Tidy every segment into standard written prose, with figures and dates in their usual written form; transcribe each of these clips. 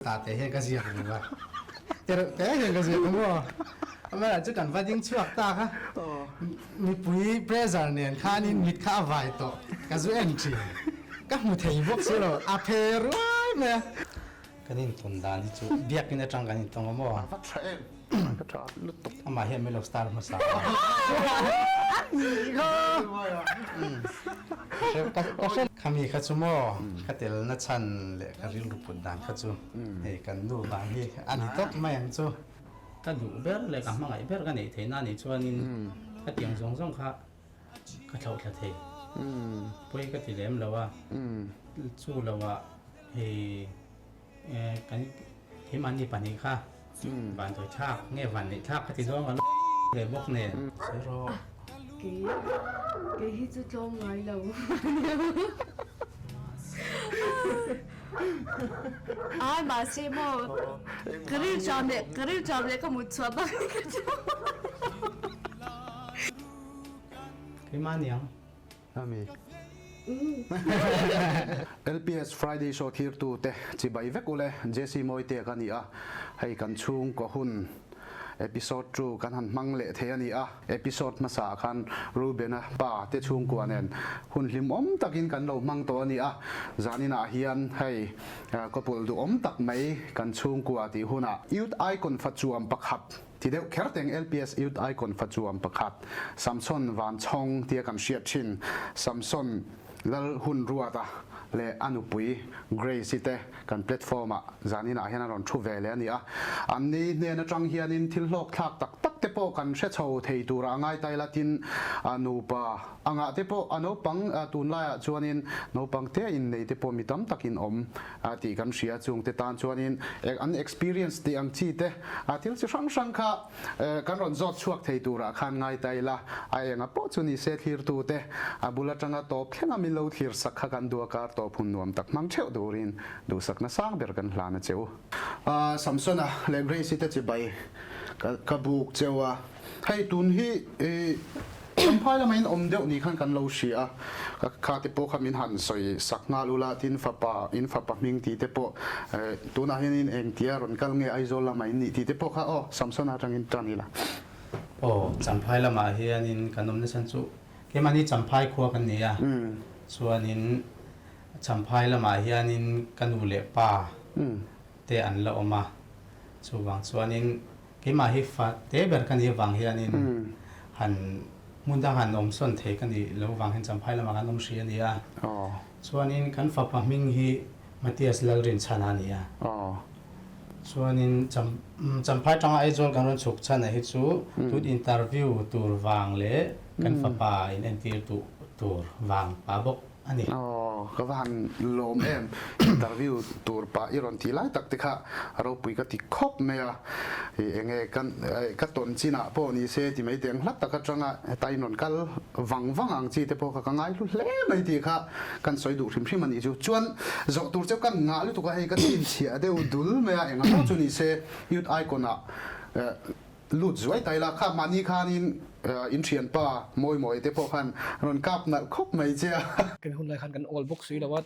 Tate hian ka ziak lo a, tereuh te hian ka ziak maw? Amaherawh chu kan va ding chhuak ta kha, mipui pressure nen khanin mit kha a vai tawh, ka zu en thin, ka hmu thei bawk si lo, a phe ruai mai a. Kan intawn dan hi chu biakin atang kan intawng a maw? A va tha em? Ka tha lutuk. Amah hian min lo star hmasa. Ka hre. Khami kha chu maw ka tel na chhan leh ka rilru put dan kha chu hei kan nu vang hi a ni tawp mai ang chu. Ka duh ber leh ka hmangaih ber ka neih theihna anih chuanin ka tiang zawng zawng kha ka thlauh thla thei. Pawi ka ti lem lo a, chu lo ah hei Kan keimahni pahnih kha van tawi thlak nge van neih thlak ka ti zawng a ve bawk nen. Sawi rawh. Kei kei hi chu tlawm ngai lo. Ai mahse maw ka rilṭam leh ka rilṭam leh ka mut chhuah bak hi ka tlawm. Keimah aniang. Ami. LPS Friday Show thirtu te chibai vek ule Jesse Mawitea ka ni a, hei kan chhungkaw hun episode chu kan han hmang leh thei a ni a, episode hmasa ah khan Reuben-a pa te chhungkua nen hun hlimawm takin kan lo hmang tawh a ni a, zaninah hian hei couple duhawm tak mai kan chhungkua tih hunah Youth Icon fachuam pakhat Ti deuh kher teng LPS Youth Icon fachuam pakhat Samson Vanchhawng tia kan hriat thin Samson Lal hun ruata leh a nupui Grace-i te kan platform ah zanin ah hian a rawn thu ve leh a ni a. Anni hnen atang hianin thil hlawk thlak tak tak te pawh kan hre chho thei turah a ngai tai la tin nupa angah te pawh a naupang tunlaiah chuanin naupang te innei te pawh mi tam takin awm tih kan hria chungte tan chuanin an experience tih ang chi te thil chi hrang hrang kha kan rawn zawt chhuak thei turah khan ngai ta ila a enga pawh chu ni se thlirtu te a bul atanga tawp thlenga min lo thlir sak kha kan duh a kar tawp hun nuam tak hmang theuh turin duhsakna sang ber kan hlan a che u. Samsona leh Grace-i te chibai ka buk cheu a. Hei tun hi Champhai lama in awm deuh ni khan kan lo hria a, ka kha te pawh kha min han sawi sak nghal ula tin fapa in fapa hming tih te pawh tunah hian in engtia rawn kal nge Aizawl lama in nih tih te pawh kha aw Samson atangin tan ila. Aw Champhai lamah hianin kan awm nasa chu keimahni Champhai khua kan ni a, chuanin Champhai lamah hianin ka nu leh pa te an la awm a, chuvang chuanin Keimah hi fa te ber ka nih avang hianin han hmun dang han awm sawn thei ka nih loh avang hian Champhai lamah kan awm hri a ni a. Chuanin kan fapa hming hi Matias Lalrinchhana a ni a. Chuanin Champhai tanga Aizawl kan rawn chhuk chhan a hi chu tun interview tur vang leh kan fapa in entir duh tur vang pah bawk A ni. Aw, ka va han lawm em. Interview tur pah i rawn tih lai tak te kha ropui ka ti khawp mai a. I enge kan ka tawn chinah pawh ni se ti mai teng hla tak atanga heta in rawn kal vang vang ang chi te pawh kha ka ngai hlu hle mai tih kha kan sawi duh hrim hrim a nih chu. Chuan zawh tur cheu kan ngah lutuk a hei ka chhinchhiah deuh dul mai a engah pawh chu ni se Youth Icon ah Lut zuai tai la kha mahni khanin in thianpa mawi mawi te pawh khan rawn kap nalh khawp mai che a. Kan hun lai khan kan awl bawk sui lo a,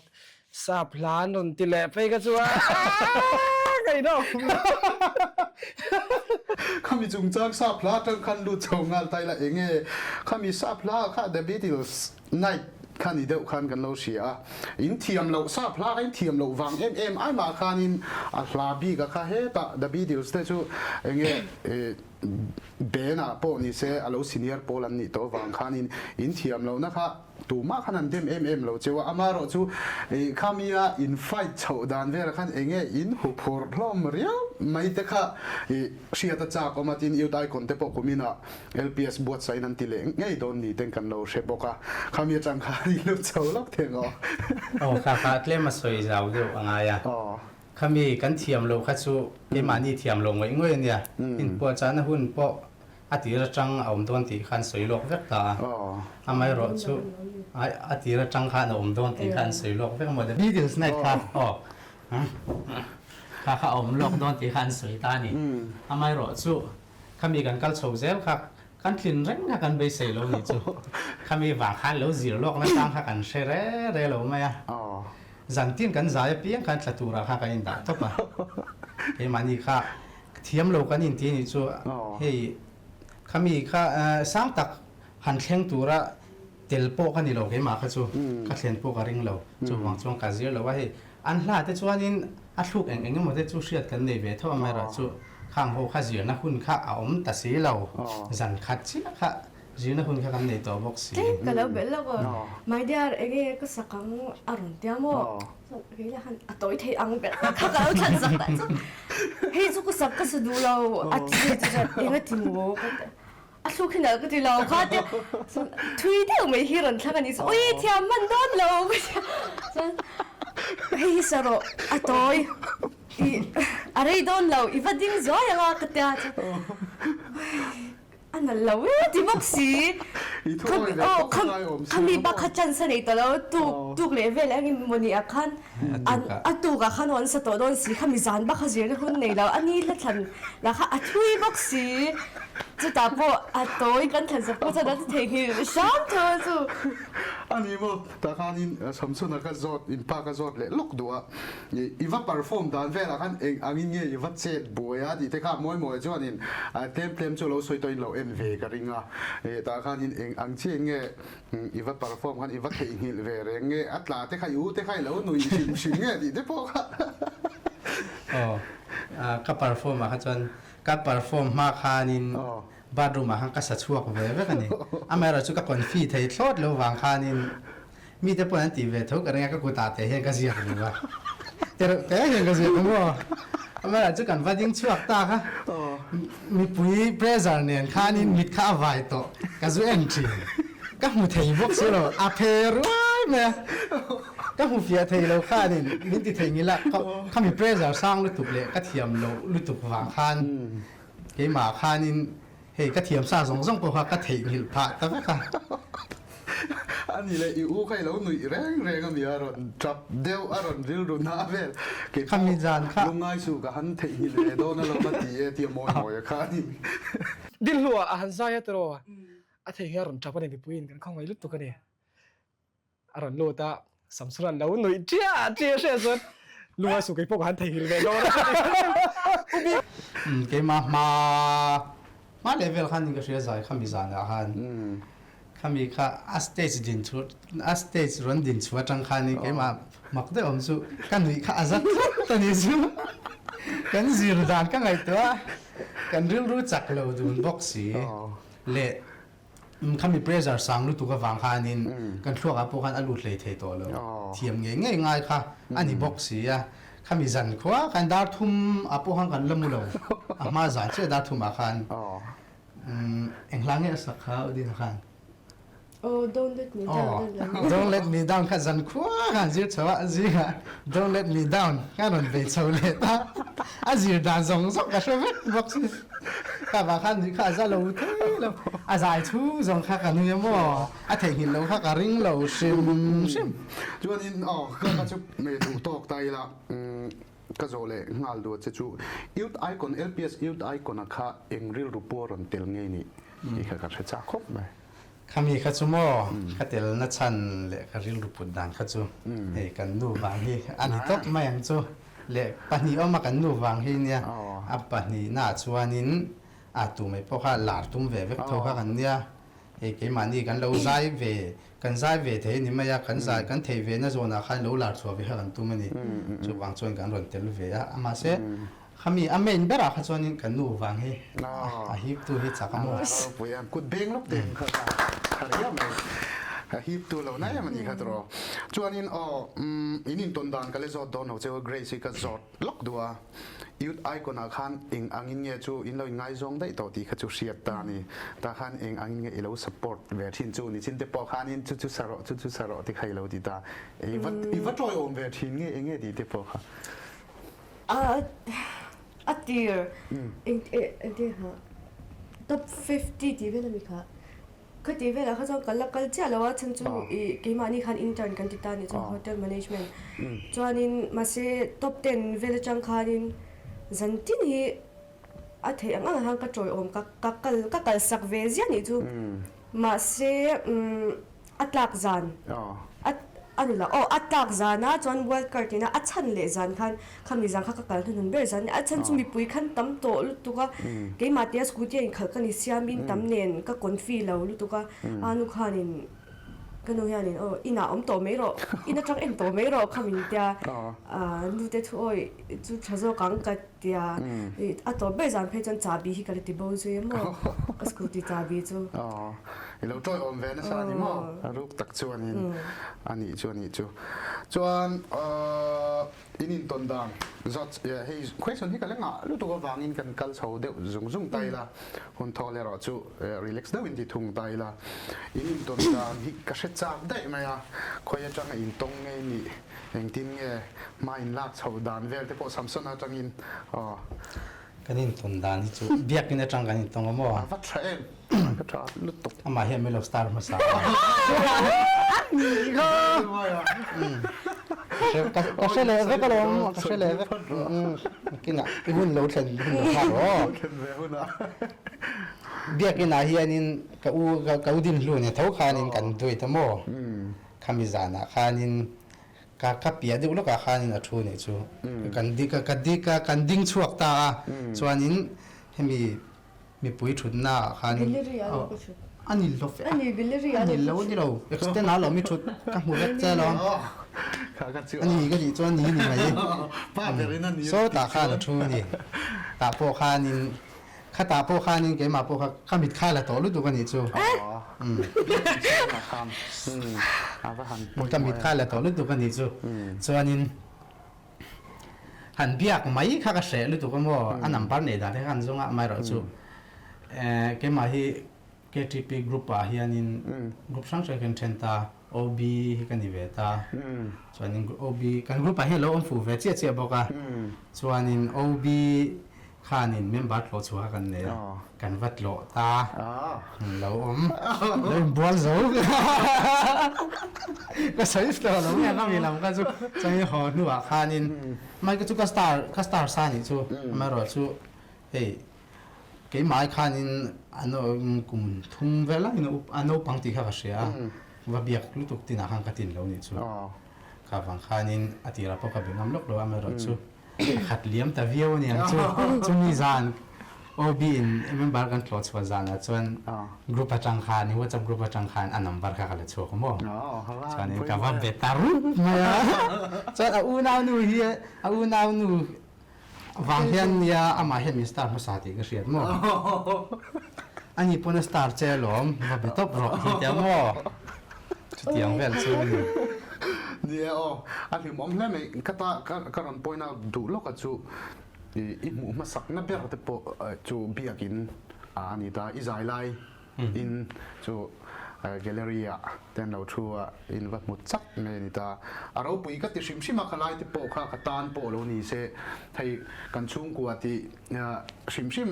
sap hla an rawn ti leh phei kha chu aaa ka inawm lo. Khami chungchang sap hla atang khan lut chho nghal tai la enge khami sap hla kha The Beatles night kha ni deuh khan kan lo hria a, in thiam loh sap hla kha in thiam loh vang em em ai mah khanin a hla bik a kha hetah The Beatles te chu enge band ah pawh ni se a lo senior pawl an nih tawh vang khanin in thiam lohna kha tumah khan an dem em em lo cheu a, amaherawh chu khami a in fight chhoh dan velah khan enge in huphurh hlawm riau mai te kha hriat a chak awm a, tin Youth Icon te pawh kumin ah LPS buatsain an ti leh ngei dawn ni ten kan lo hre bawk a, khami atang khan i lut chho lawk thei ang aw. Aw kha kha tlem a sawi zau deuh a ngai a, khami kan thiam loh kha chu keimahni thiam loh ngawih ngawih a nia, inpuahchahna hun pawh a tir atang a awm dawn tih kha an sawi lawk vek ta a, amaherawh chu a tir atang khan a awm dawn tih kha an sawi lawk vek maw le. Beatles night kha aw kha kha a awm lawk dawn tih kha an sawi ta a ni, amaherawh chu Khami kan kal chho zel kha kan tlin reng kha kan beisei lo nih chu. Khami vang khan lo zir lawk na tang kha kan hre re re lo mai a. Zantin kan zai apiang khan tla turah khan kan indah tawp a. Keimahni kha thiam lo kan inti anih chu hei khami kha sang tak han thleng tura tel pawh ka ni lo keimah kha chu ka thlen pawh ka ring lo. Chuvang chuan ka zir lo a hei an hla te chuanin a thluk eng eng emaw te chu hriat kan nei ve tho a amaherawhchu khang ho kha zirna hun kha a awm ta si lo. Zan khat chiah kha Zirna hun kha kan nei tawh bawk si. Tlem ka lo belh lawk aw. My dear enge ka sak ang a rawn tia maw? Chuan kei la khan a tawi thei ang ber kha ka lo thlan sak dah chuan hei chu ka sak ka sa duh lo a ti ve chu chuan eng a ti maw ka ti a thluk hi nalh ka ti lo kha tia chuan thui deuh mai hi rawn thlang a ni chu ui thiam hman dawn lo ka tia chuan hei hi sa rawh a tawi i a rei dawn lo i va ding zuai ang a ka tia chuan A nalh lo e ti bawk si. Khami bak kha chance a nei ta lo tuk tuk leh vel engin maw ni ah khan a tuk ah khan an sa tawh dawn si khami zan bak kha zirna hun nei lo a ni hla thlan lah kha a thui bawk si chutah pawh a tawi kan thlan sak pawh chuan a ti theihnghilh hram tho a chu. A ni maw tah khanin Samsona ka zawt in pa ka zawt leh lawk duh a I va perform dan velah khan eng angin nge i va chet buai a tih te kha mawi mawi chuanin tlem tlem chu lo sawi tawhin lo en ve ka ring a. Tah khanin eng ang chiah nge i va perform khan i va theihnghilh ve reng nge a tla te kha i u te kha i lo nui hrim hrim nge tih te pawh kha. Aw ka perform ah kha chuan ka perform hma khanin bathroom ah khan ka sa chhuak ve vek a ni. Amaherawhchu ka confi thei thlawt lo vang khanin Mite pawh an tih ve tho ka ring a, ka kutah te hian ka ziak duh a, tereuh te hian ka ziak a maw? Amaherawh chu kan va ding chhuak tak a, mipui pressure nen khanin mit kha a vai tawh, ka zu en thin, ka hmu thei bawk si lo, a phe ruai mai a, ka hmu fiah thei lo khanin min ti thei ngil a, khami pressure sang lutuk leh ka thiam loh lutuk vang khan keimah khanin Hei ka thiam sa zawng zawng pawh kha ka theihnghilh phah ta vek a. A ni le, i u kha i lo nuih reng reng a mi a rawn tap deuh a rawn rilru na vel. Kei pawh Khami zan kha. Lungngai suh ka han theihnghilh ve dawn alawm a ti e tia mawi mawi a kha a ni. Dinhluah a han zai a tiraw a theihnghilh a rawn tap a ni mipuiin kan khawngaih lutuk a ni. A rawn lut a, Samson an lo nuih ṭiah ṭiah hriat chuan lunga su kei pawh ka han theihnghilh ve dawn a. Keimah hma hma leh vel khan ka hria zai khami zanah khan khami kha a stage din chu a stage rawn din chhuah atang khanin keimah mak deuh awm chu ka nuih kha a za tlat a ni chu kan zir dan ka ngaihtuah a kan rilru chak lo dun bawk si leh Khami pressure sang lutuk avang khanin kan thluakah pawh khan a lut hlei thei tawh lo. Thiam ngei ngei ngai kha a ni bawk si a. Khami zan khua khan dar thum ah pawh khan kan la mu lo. A hma zan chiah dar thumah khan eng hla nge a sak kha Udina khan? Oh, don't let me down. Don't let me down kha zan khua khan zir chho a zingah don't let me down kha rawn bei chho leh ta. A zir dan zawng zawng ka hre vek bawk si. Kha vang khan nuih kha a za lo thei lo. A zai chhung zawng kha ka nui a maw? A theihnghilh lo kha ka ring lo hrim hrim. Chuanin aw ka ka chu mei duh tawk ta ila ka zawh leh nghal duh che chu Youth Icon LPS Youth Icon a kha eng rilru pawh a rawn tel ngei nih tih kha ka hre chak khawp mai. Khami kha chu maw ka telna chhan leh ka rilru put dan kha chu hei kan nu vang hi a ni tawp mai ang chu leh pahnih awma kan nu vang hi nia a pahnihnaah chuanin a tu mai pawh kha lar tum ve vek tho kha kan nia hei keimahni kan lo zai ve kan zai ve thei a ni mai a kan zai kan theih ve na zawnah khan lo lar chhuah ve kha kan tum a ni chuvang chuan kan rawn tel ve a mahse Khami a main berah kha chuanin kan nu vang hi a hiptu hi chak a maw? Ropui a, kut beng lawk te kha kha riau mai. A hiptu lo na em a ni kha tawh. Chuanin aw in intawn dan ka le zawt dawn lo cheu Grace hi ka zawt lawk duh a. Youth Icon ah khan eng angin nge chu in lo inngaizawng daih tawh tih kha chu hriat ta a ni. Tah khan eng angin nge i lo support ve thin chu ni chin te pawh khanin chu chu sa rawh chu chu sa rawh ti kha i lo ti ta. I va i va tawiawm ve thin nge eng nge tih te pawh kha. A tir engtin kha top 50 tih vel ami kha khati velah kha chuan ka la kal chiah lo a chhan chu ih keimahni khan intern kan ti ta a nih chuan hotel management chuanin mahse top 10 vel atang khanin zan tin hi a theih ang ang ah khan ka tawiawm ka ka kal ka kalsak ve ziah nih chu mahse a tlak zan a. A ni lo. Aw, a tlak zana chuan wild card ina a chhan leh zan khan khami zan kha ka kal hnuhnun ber zan a ni. A chhan chu mipui khan tam tawh lutuk a, keimah tia scooty a inkhalh ka ni siamin tam nen ka confi lo lutuk a, a nu khanin ka nu hianin aw inah awm tawh mai rawh, in atang en tawh mai rawh kha min tia, nu te thu awi chu tha zawk ang ka tia, a tawp ber zan phei chuan chahbi hi ka la ti bo zui a maw, ka scooty chahbi chu. I lo tawiawm ve nasa a ni maw? A ruk tak chuanin a nih chu a nih chu. Chuan in intawn dan zawt hei question hi ka la ngah lutuk avangin kan kal chho deuh zung zung ta ila, hun thawl erawh chu relax deuhin ti thung ta ila. In intawn dan hi ka hre chak daih mai a, khawi atanga intawng nge nih, engtin nge hma inlak chho dan vel te pawh Samson atangin aw. Kan intawn dan hi chu biakin atang kan intawng a maw? A va tha em? Ka tha lutuk. Amah hian min lo star hmasa a. Ka hre leh vek alawm, ka hre leh vek. Kinah i hun lo thlen hun lo nghak rawh. Thlen ve hunah. Biakinah hianin ka u ka u Dinhlu nen tho khanin kan duet a maw? Khami zanah khanin Ka ka piah deuh lawkah khanin a thu nih chu kan ka ka ka kan ding chhuak ta a chuanin hemi mipui thutna ah khanin a ni lo fe a a ni lo ni lo extend ah lawm i thut ka hmu vek che alawm a ni ka tih chuan ni ni mai sawtah khan a thu a ni tah pawh khanin Khatah pawh khanin keimah pawh kha ka mit kha la tawh lutuk a nih chu. Ka mit kha la tawh lutuk a nih chu. Chuanin han biak mai kha ka hreh lutuk a maw, a number nei dan te kha kan zawng a, amaherawhchu keimah hi KTP group ah hianin group hrang hrang kan then ta, OB hi ka ni ve ta, chuanin OB kan group ah hian a lo awm fuh ve chiah chiah bawk a, chuanin OB Khanin member tlawh chhuah kha kan nei a, kan va tlawh ta, lo awm, lo inbual zo ka sawi tawh lo nge khami lam kha chu chuanin haw hnuah khanin mai ka chu ka star ka star sa nih chu amaherawhchu hei keimah ai khanin an kum thum vel a a naupang tih kha ka hria a, va biak lutuk tinah khan ka tin lo nih chu kha vang khanin a tirah pawh ka be ngam lawk lo a amaherawhchu. A khat liam ta viau a niang chu. Chumi zan OB in member kan tlawh chhuah zanah chuan group atang khan WhatsApp group atang khan a number kha ka la chhuak a maw. Chuanin ka va be ta rup mai a. Chuan a unaunu hi a unaunu vang hian nia amah hian min star hmasa tih ka hriat maw. Ani pawn a star che alawm va be tawp rawh hi tia maw. Chutiang vel chu a ni. Nia aw, a hlimawm hle mai. Ka ta ka rawn point out duh lawka chu i hmuh hmasakna ber te pawh chu biakin a ni ta. I zai lai in chu gallery ah te an lo thu a, in va hmu chak mai a ni ta. A ropui ka ti hrim hrim a, khalai te pawh kha ka tan pawh lo ni se, hei kan chhungkua tih Hrim hrim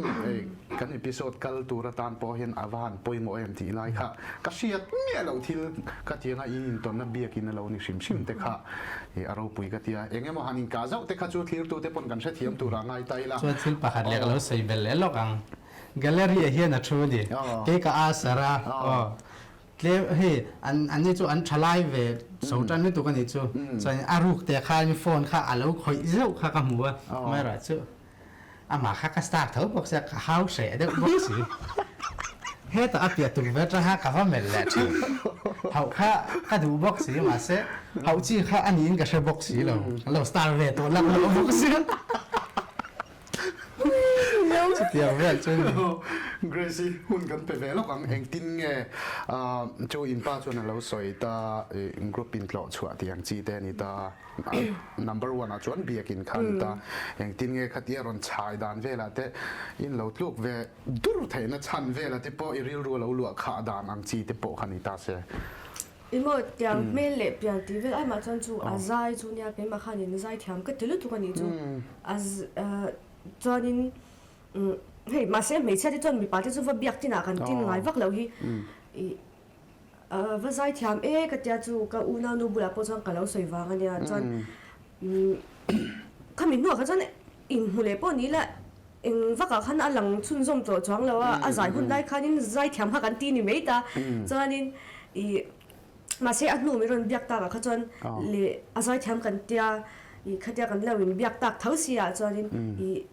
kan episode kal tur atan pawh hian a va han pawimawh em tih lai kha ka hriat miah loh thil ka tianga in intawnna biakin a lo ni hrim hrim te kha a ropui ka tia. Eng emaw han inkah zauh te kha chu thlirtu te pawn kan hrethiam turah ngai ta ila. Chuan thil pakhat leh ka lo sawi belh leh lawk ang. Gallery ah hian a thu a ni. Kei ka asar a, aw. Tlem hei an anni chu an tha lai ve so tan lutuk a nih chu. Chuan a ruk te khan phone kha a lo khawih zeuh kha ka hmu a. Amaherawhchu amah kha ka star tho bawk sia ka hau hreh deuh bawk si. Hetah a piah tuk ve atanga ka va melh leh thin. Hauh kha ka duh bawk si mahse hauh chi kha a niin ka hre bawk si lo. Ka lo star ve tawh lak loh bawk sia. Chutiang vel chu ni. Grace i hun kan pe ve lawk ang. Engtin nge chu in pa chuan a lo sawi ta group in tlawh chhuah tih ang chi te a ni ta. Number one ah chuan biakin kha a ni ta. Engtin nge khatia rawn chhai dan velah te in lo tluk ve dur theihna chhan velah te pawh i rilru a lo luah khah dan ang chi te pawh kha ni ta se. Emaw tiang hmel leh pian tih vel aimah chuan chu a zai chu nia keimah khanin zai thiam ka ti lutuk a nih chu a chuanin hei mahse hmeichhia te chuan mipa te chu va biak tinah kan tin ngai vak loh hi ih va zai thiam e ka tia chu ka unau nu bulah pawh chuan ka lo sawi vang a nia chuan khami hnuah kha chuan inhmu leh pawh ni ila Eng vakah khan a lang chhunzawm tawh chuang lo a, a zai hun lai khanin zai thiam kha kan ti ni mai ta. Chuanin ih. Mahse a hnu min rawn biak takah kha chuan leh a zaithiam kan tia ih khatia kan lo in biak tak tho si ah chuanin ih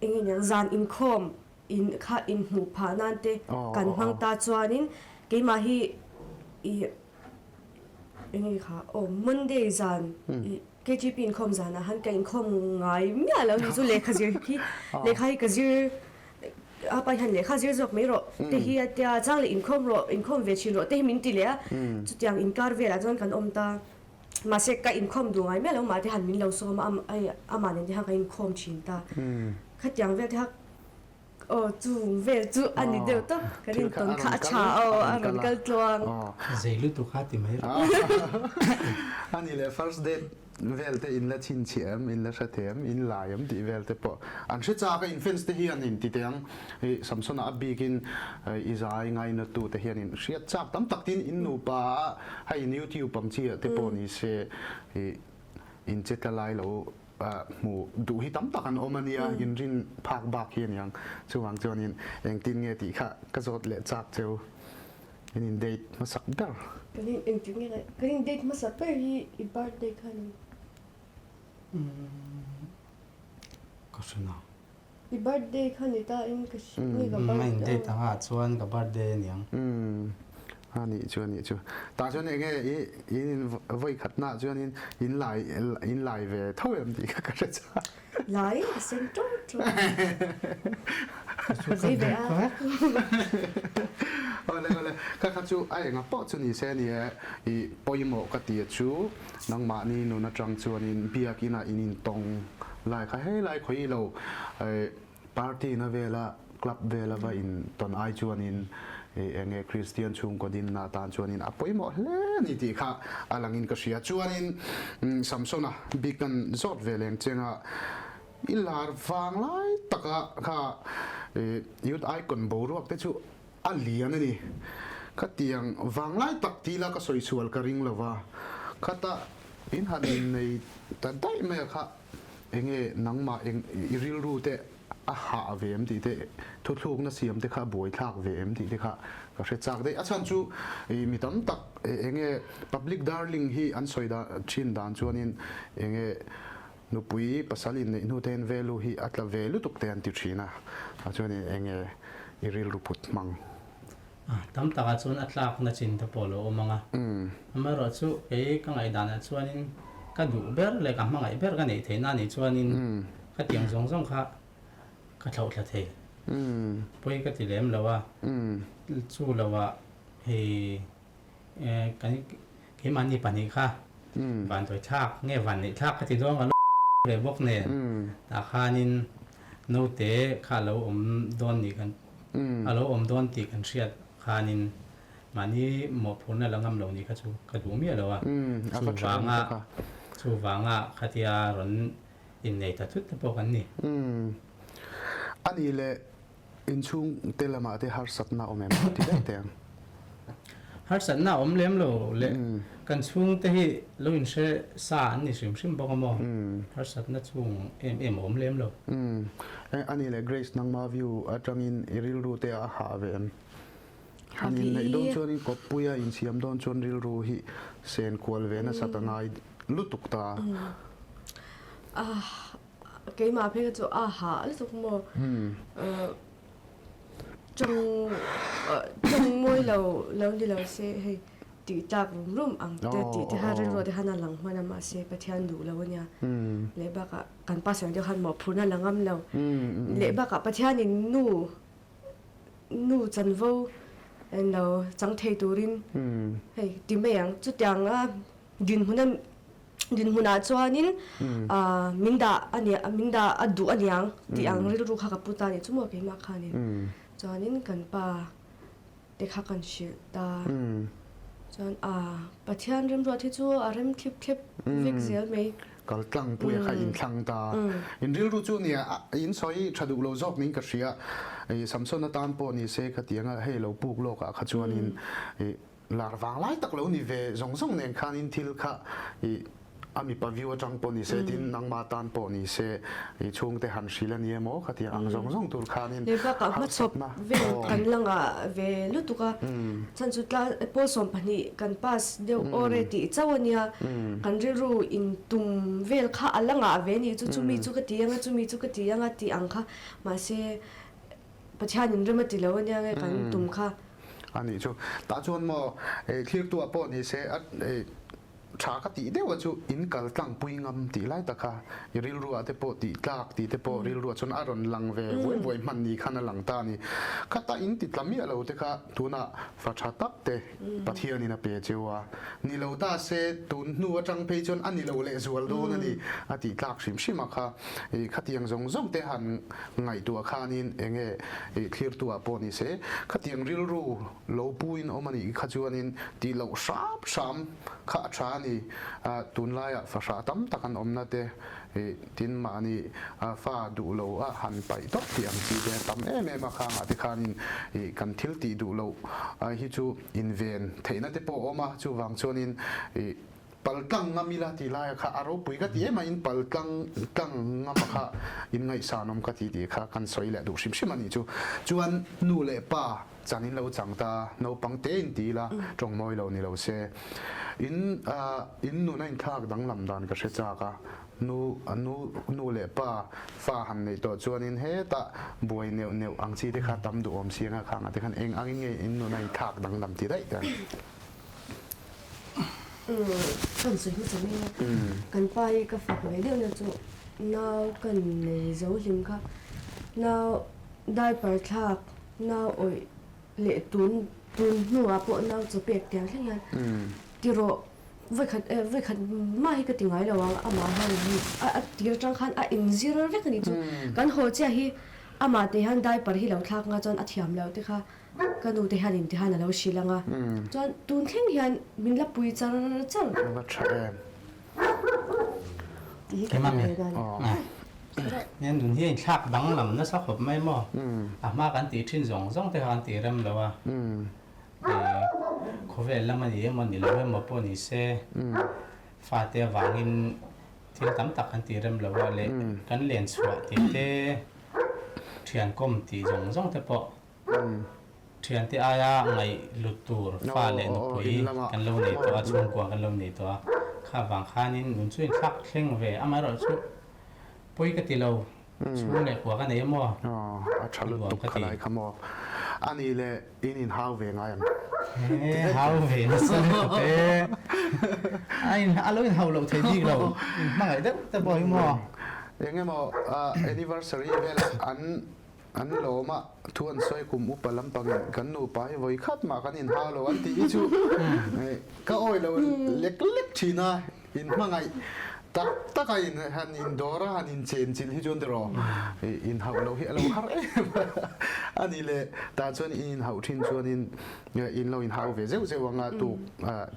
eng nge niang zan inkhawm in kha inhmuh phah nan te kan hmang ta chuanin keimah hi ih eng nge kha aw Monday zan ih KGP inkhawm zanah han ka inkhawm ngai miah lo ni chu lehkha zir hi lehkha hi ka zir a pa hian lehkha zir zawk mai rawh te hi a tia chang leh inkhawm rawh inkhawm ve thin rawh te hi min ti leh a chutiang inkar velah chuan kan awm ta mahse ka inkhawm duh ngai miah lo mahte han min lo sawm a amah nen te khan ka inkhawm thin ta khatiang vel te kha Aw chung vel chu a ni deuh tawp kan intawn kha a tha aw a rawn kal tluang. Zei lutuk kha ti mai rawh. A ni leh first date vel te in la chhinchhiah em, in la hre thei em, in lai em tih vel te pawh an hre chak a in fans te hian in ti teh ang i Samsona a bikin i zai ngainatu te hian in hriat chak tam tak tin in nupa a hei in youtube ang chi ah te pawh ni se i in che tla lai lo hmuh duh hi tam tak an awm a nia, inrin phak bak hi a niang. Chuvang chuanin engtin nge tih kha ka zawt leh chak cheu. In in date hmasak ber. Kan in engtin nge kan in date hmasak ber hi i birthday kha a ni. Ka hre nang. I birthday kha ni ta in ka hria nge ka birthday. A in date anga chuan ka birthday a niang. A nih chu a nih chu. Tah chuan enge i in in vawi khat nah chuan in in lai in lai ve tho em tih kha ka hre chak. Lai a sen ṭawk ṭawk. Zei ve a. Awle awle kha kha chu a enga pawh chu ni se ni e i pawimawh ka ti a chu nangmahni nun atang chuanin biakinah in intawng lai kha hei lai khawi lo Party na vela club vela va in tawn ai chuanin eng nge Kristian chhungkaw dinna atan chuanin a pawimawh hle a ni tih kha a langin ka hria. Chuanin Samsona bik kan zawt ve leng chenga i lar vang lai taka kha Youth Icon boruak te chu a lian a ni. Khatiang vang lai tak tila ka sawi sual ka ring lova, khata in han innei ta daih mai a kha. Enge nangmah eng i rilru te a hah ve em tih te, thuthlukna siam te kha a buaithlak ve em tih te kha ka hre chak daih. A chhan chu i mi tam tak enge public darling hi an sawi dan thin dan chuanin enge nupui pasal inneih hnu te hian value hi a tla ve lutuk te an ti thin a, chuanin enge i rilru put hmang. Tam takah chuan a tlakna chin te pawh a lo awm ang a. Amaherawhchu kei ka ngaihdanah chuanin ka duh ber leh ka hmangaih ber ka neih theihna anih chuanin ka tiang zawng zawng kha ka thlauh thla thei. Pawi ka ti lem lo a, chu loah hei kan keimahni pahnih kha vantawi thlak nge vanneih thlak ka ti dawn ka lo ve bawk nen tah khanin naute kha a lo awm dawn nih kan A lo awm dawn tih kan hriat khanin mahni mawhphurhna la ngam lo nih kha chu ka duh miah lo a. Chuvanga chuvanga khatia rawn innei ta thut te pawh kan ni. A nih leh inchhung te lamah te harsatna awm em ti daih teh ang. Harsatna a awm lem lo le kan chhungte hi lo inhre sa an ni hrim hrim bawk a maw? Harsatna chung em em a awm lem lo. A ni le Grace nangma view atangin i rilru te a hah ve em? Han inneih dawn chuan in kawppui a insiam dawn chuan rilru hi sen kual ve nasat a ngai lutuk ta. Keimah phei kha chu a hah lutuk maw? Tawng tawng mawi lo lo ni lo se hei tih tlak rum rum ang te tih te kha rilru te khan a lang hman a mahse Pathian duh lo ania leh bakah kan pastor te khan mawhphurhna la ngam lo leh bakah Pathianin nu nu chanvo lo chang thei turin hei ti mai ang chutiang a dinhmun a Dinhmunah chuanin min dah a nia min dah a duh a niang tih ang rilru kha ka pu ta a nih chu maw keimah khanin. Chuanin kan pa te kha kan hrilh ta. Chuan a Pathian remruat hi chu a rem thlip thlep vek zel mai. Kal tlang puia kha inthlang ta. In rilru chu nia in sawi tha duh lo zawk niin ka hria. Samson atan pawh ni se khatianga hei lo puk lawkah kha chuanin Lar vang lai tak lo ni ve zawng zawng nen khanin thil kha i A mipa view atang pawh ni se, tin nangma tan pawh ni se, i chhungte han hrilh a ni emaw khatiang ang zawng zawng tur khanin Leh bakah hmachhawp harsatna vel aw. kan la ngah ve lutuk a, chhan chu tla pawl 12 kan pass deuh awr e tih chauh a nia, kan rilru in tum vel kha a la ngah ve ni chu chumi chu ka ti anga chumi chu ka ti anga tih ang kha mahse Pathianin rem a ti lo a nia nge kan tum kha. A nih chu. Tah chuan maw thlirtu ah pawh ni se a Tha ka tih deuh a chu in kal tlang pui ngam tih lai tak kha i rilru ah te pawh tih tlak tih te pawh rilru ah chuan a rawn lang ve vuai vuai hman ni khan a lang ta a ni. Khata in ti tla miah lo te kha tunah fa tha tak te Pathian in a pe cheu a, ni lo ta se tun hnu atang phei chuan a ni lo leh zual dawn a ni a tih tlak hrim hrim a kha i khatiang zawng zawng te han ngaihtuah khanin enge i thlirtu ah pawh ni se khatiang rilru Lo puin awm a nih kha chuanin tih loh hram hram kha a tha a ni. Tunlaiah fahrah tam tak an awmna te tin mahni fa duh lo a han paih tawp tih ang chi te a tam em em a, khangah te khanin kan thil tih duh loh hi chu inven theihna te pawh a awm a, chuvang chuanin Paltlang ngam ila tih laia kha a ropui ka ti em a, in paltlang tlang ngama kha in ngaihsanawm ka ti tih kha kan sawi leh duh hrim hrim a nih chu. Chuan nu leh pa chan in lo chang ta, naupang te in ti ila tawng mawi lo ni lo se. In in nun a inthlak danglam dan ka hre chak a, nu nu nu leh pa fa han neih tawh chuanin hetah buai neuh neuh ang chi te kha tam duhawm si anga khangah te khan eng angin nge in nun a inthlak danglam ti daih ta. Kan sawi hmasa mai a, kan pa hi ka fak ve deuh na chu nau ka nei zo hlim kha, nau diaper thlak, nau awih leh tun tun hnuah pawh nau chaw pek tiang thleng hian tirawh vawikhat vawikhat mah hi ka ti ngai lo ang amah hian a tir atang khan a inzir vek a nih chu, kan haw chiah hi amah te hian diaper hi lo thlak nga chuan a thiam loh te kha. Ka nu te hian in ti han a lo hrilh ang a, chuan tun thleng hian min la pui char char. A va tha em. Tih hi ka ti ve dan. Nia nun hi a inthlak danglam nasa khawp mai maw? A hma kan tih thin zawng zawng te kha kan tih rem lo a, khawvel lam a ni emaw ni lo emaw pawh ni se, fate avangin thil tam tak kan tih rem lo a leh kan len chhuah tih te, thian kawm tih zawng zawng te pawh Thiante aia ngaih lut tur fa leh nupui kan lo nei tawh a, chhungkua kan lo nei tawh a, kha vang khanin nun chu inthlak thleng ve amaherawh chu pawi ka ti lo, chhung leh kua ka nei emaw A tha lutuk ka ti. Khalai kha maw? A nih leh in inhau ve ngai ang? He hau ve nasa lutuk e. A in a lo inhau loh thei bik lo, inhmangaih deuh te pawh hi maw? Eng emaw anniversary velah an An lawm a, thu an sawi kum upa lampangin kan nupa hi vawi khat mah kan inhau lo an tih hi chu ka awi lo lek lek thin a, in hmangaih tak tak a in han indawr a han inchenchilh hi chuan tiraw inhauh loh hi a lo har em a ni le, tah chuan in inhauh thin chuanin in lo inhau ve zeuh zeuh ang a, tuk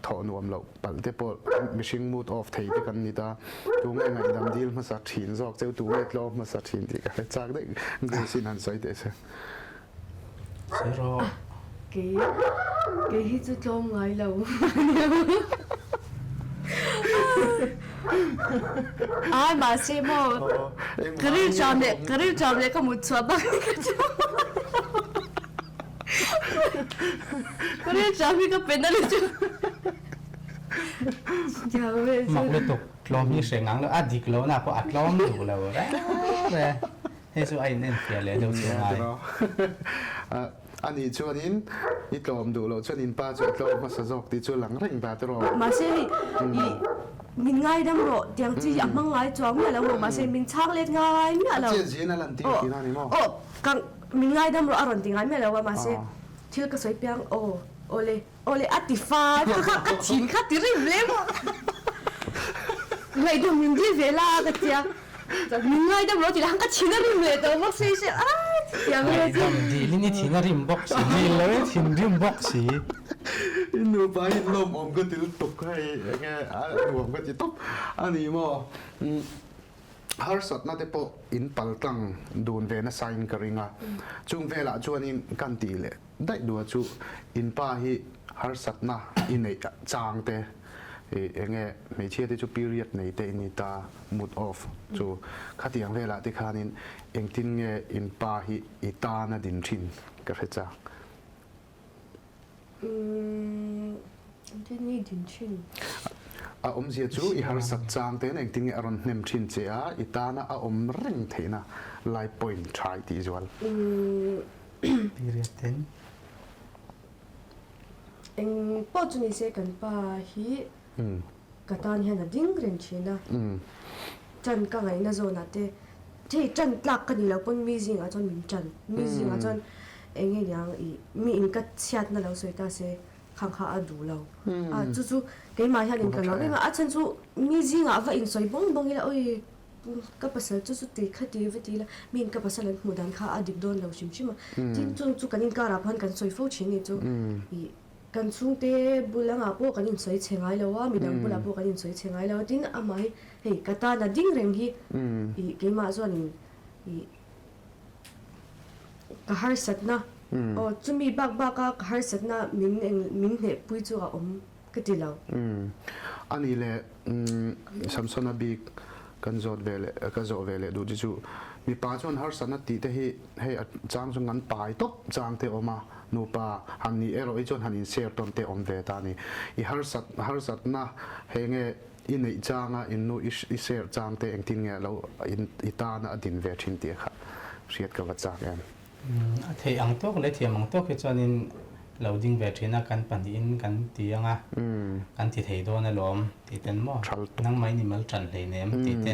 thawh nuam loh. Palh te pawh mihring mood off thei te kan ni ta. Tu nge ngaihdam dil hmasa thin zawk cheu, tu nge tlawm hmasa thin tih ka hre chak daih Grace in han sawi teh se. Sawi rawh. Kei kei hi chu tlawm ngai lo. Ai mahse maw ka rilṭam leh ka rilṭam leh ka mut chhuah bak hi ka chu. Ka rilṭam hi ka pen a ni chu. Mak lutuk tlawm hi hre ngang lo a dik lo na pawh a tlawm duh lo reng reng hei chu a in enfiah leh deuh chu ngai. A nih chuanin i tlawm duh loh chuan in pa chu a tlawm hmasa zawk tih chu lang reng ta tiraw. Mahse hei i min ngaidam rawh tiang chi hi a hmang ngai chuang miah lo maw mahse min chhang let ngai miah lo. A chet zin a lan tir tihna a ni maw? Aw ka Min ngaidam rawh a rawn ti ngai miah lo a mahse thil ka sawi piang aw awle awle a ti fai kha kha ka thin kha ti rim hle maw ngaihdam min dil ve la ka tia min ngaidam rawh ti la ka thin a rim leh tawh bawk si si a tiang vel chu Ngaihdam dilin i thin a rim bawk si dil lo i thin rim bawk si. I nupa hi lawmawm ka ti lutuk hei enge a nuam ka ti tawp a ni maw. Harsatna te pawh in pal tlang dun ve nasa in ka ring a, chung velah chuanin kan tih leh daih duh a chu in pa hi harsatna i neih chang te, I enge hmeichhia te chu period nei te i ni ta, mood off chu khatiang velah te khanin engtin nge in pa hi i tan a din thin ka hre chak. Umm engtin nge i din thin? A awmzia chu i harsat chang ten engtin nge a rawn hnem thin che a, i tana a awm reng theihna lai point tha i tih zual. Umm. Period ten. Eng pawh chu ni se kan pa hi ka tan hian a ding reng thin a, ṭan ka ngaihna zawnah te hei ṭan tlak ka ni lo pawn mi zingah chuan min ṭan, mi zingah chuan eng nge niang ih mi in ka chhiatna lo sawi ta se khang kha a duh lo a, chu chu keimah hian in ka lo reng a, a chhan chu mi zingah va insawi bawng bawng ila awi Ka pasal chu chuti kha ti va ti ila, miin ka pasal an hmuh dan kha a dik dawn lo hrim hrim a. Tin, chung chu kan inkarah pawh kan sawi fo thin ni chu ih kan chhungte bul angah pawh kan insawi chhe ngai lo a, midang bulah pawh kan insawi chhe ngai lo a. Tin, amah hi hei ka tana ding reng hi ih keimah chuanin ih ka harsatna aw chumi bak baka ka harsatna min eng min hnehpui chu a awm. Ka ti lo. Umm. A nih leh Samsona bik kan zawt ve leh ka zawh ve leh duh te chu mipa chuan harsatna tih te hi hei a chang chu ngan pai tawp chang te awm a, nupa han nih erawh hi chuan han in share tawn te awm ve ta a ni. I harsat harsatna he nge i neih changa in nu i share chang te engtin nge lo i tana a din ve thin tih kha hriat ka va chak em. A theih ang tawk leh thiam ang tawk hi chuanin lo ding ve thin a, kan pahnihin kan ti ang a, kan ti thei dawn alawm tih ten maw, nangmah in i mal tan hleinem tih te.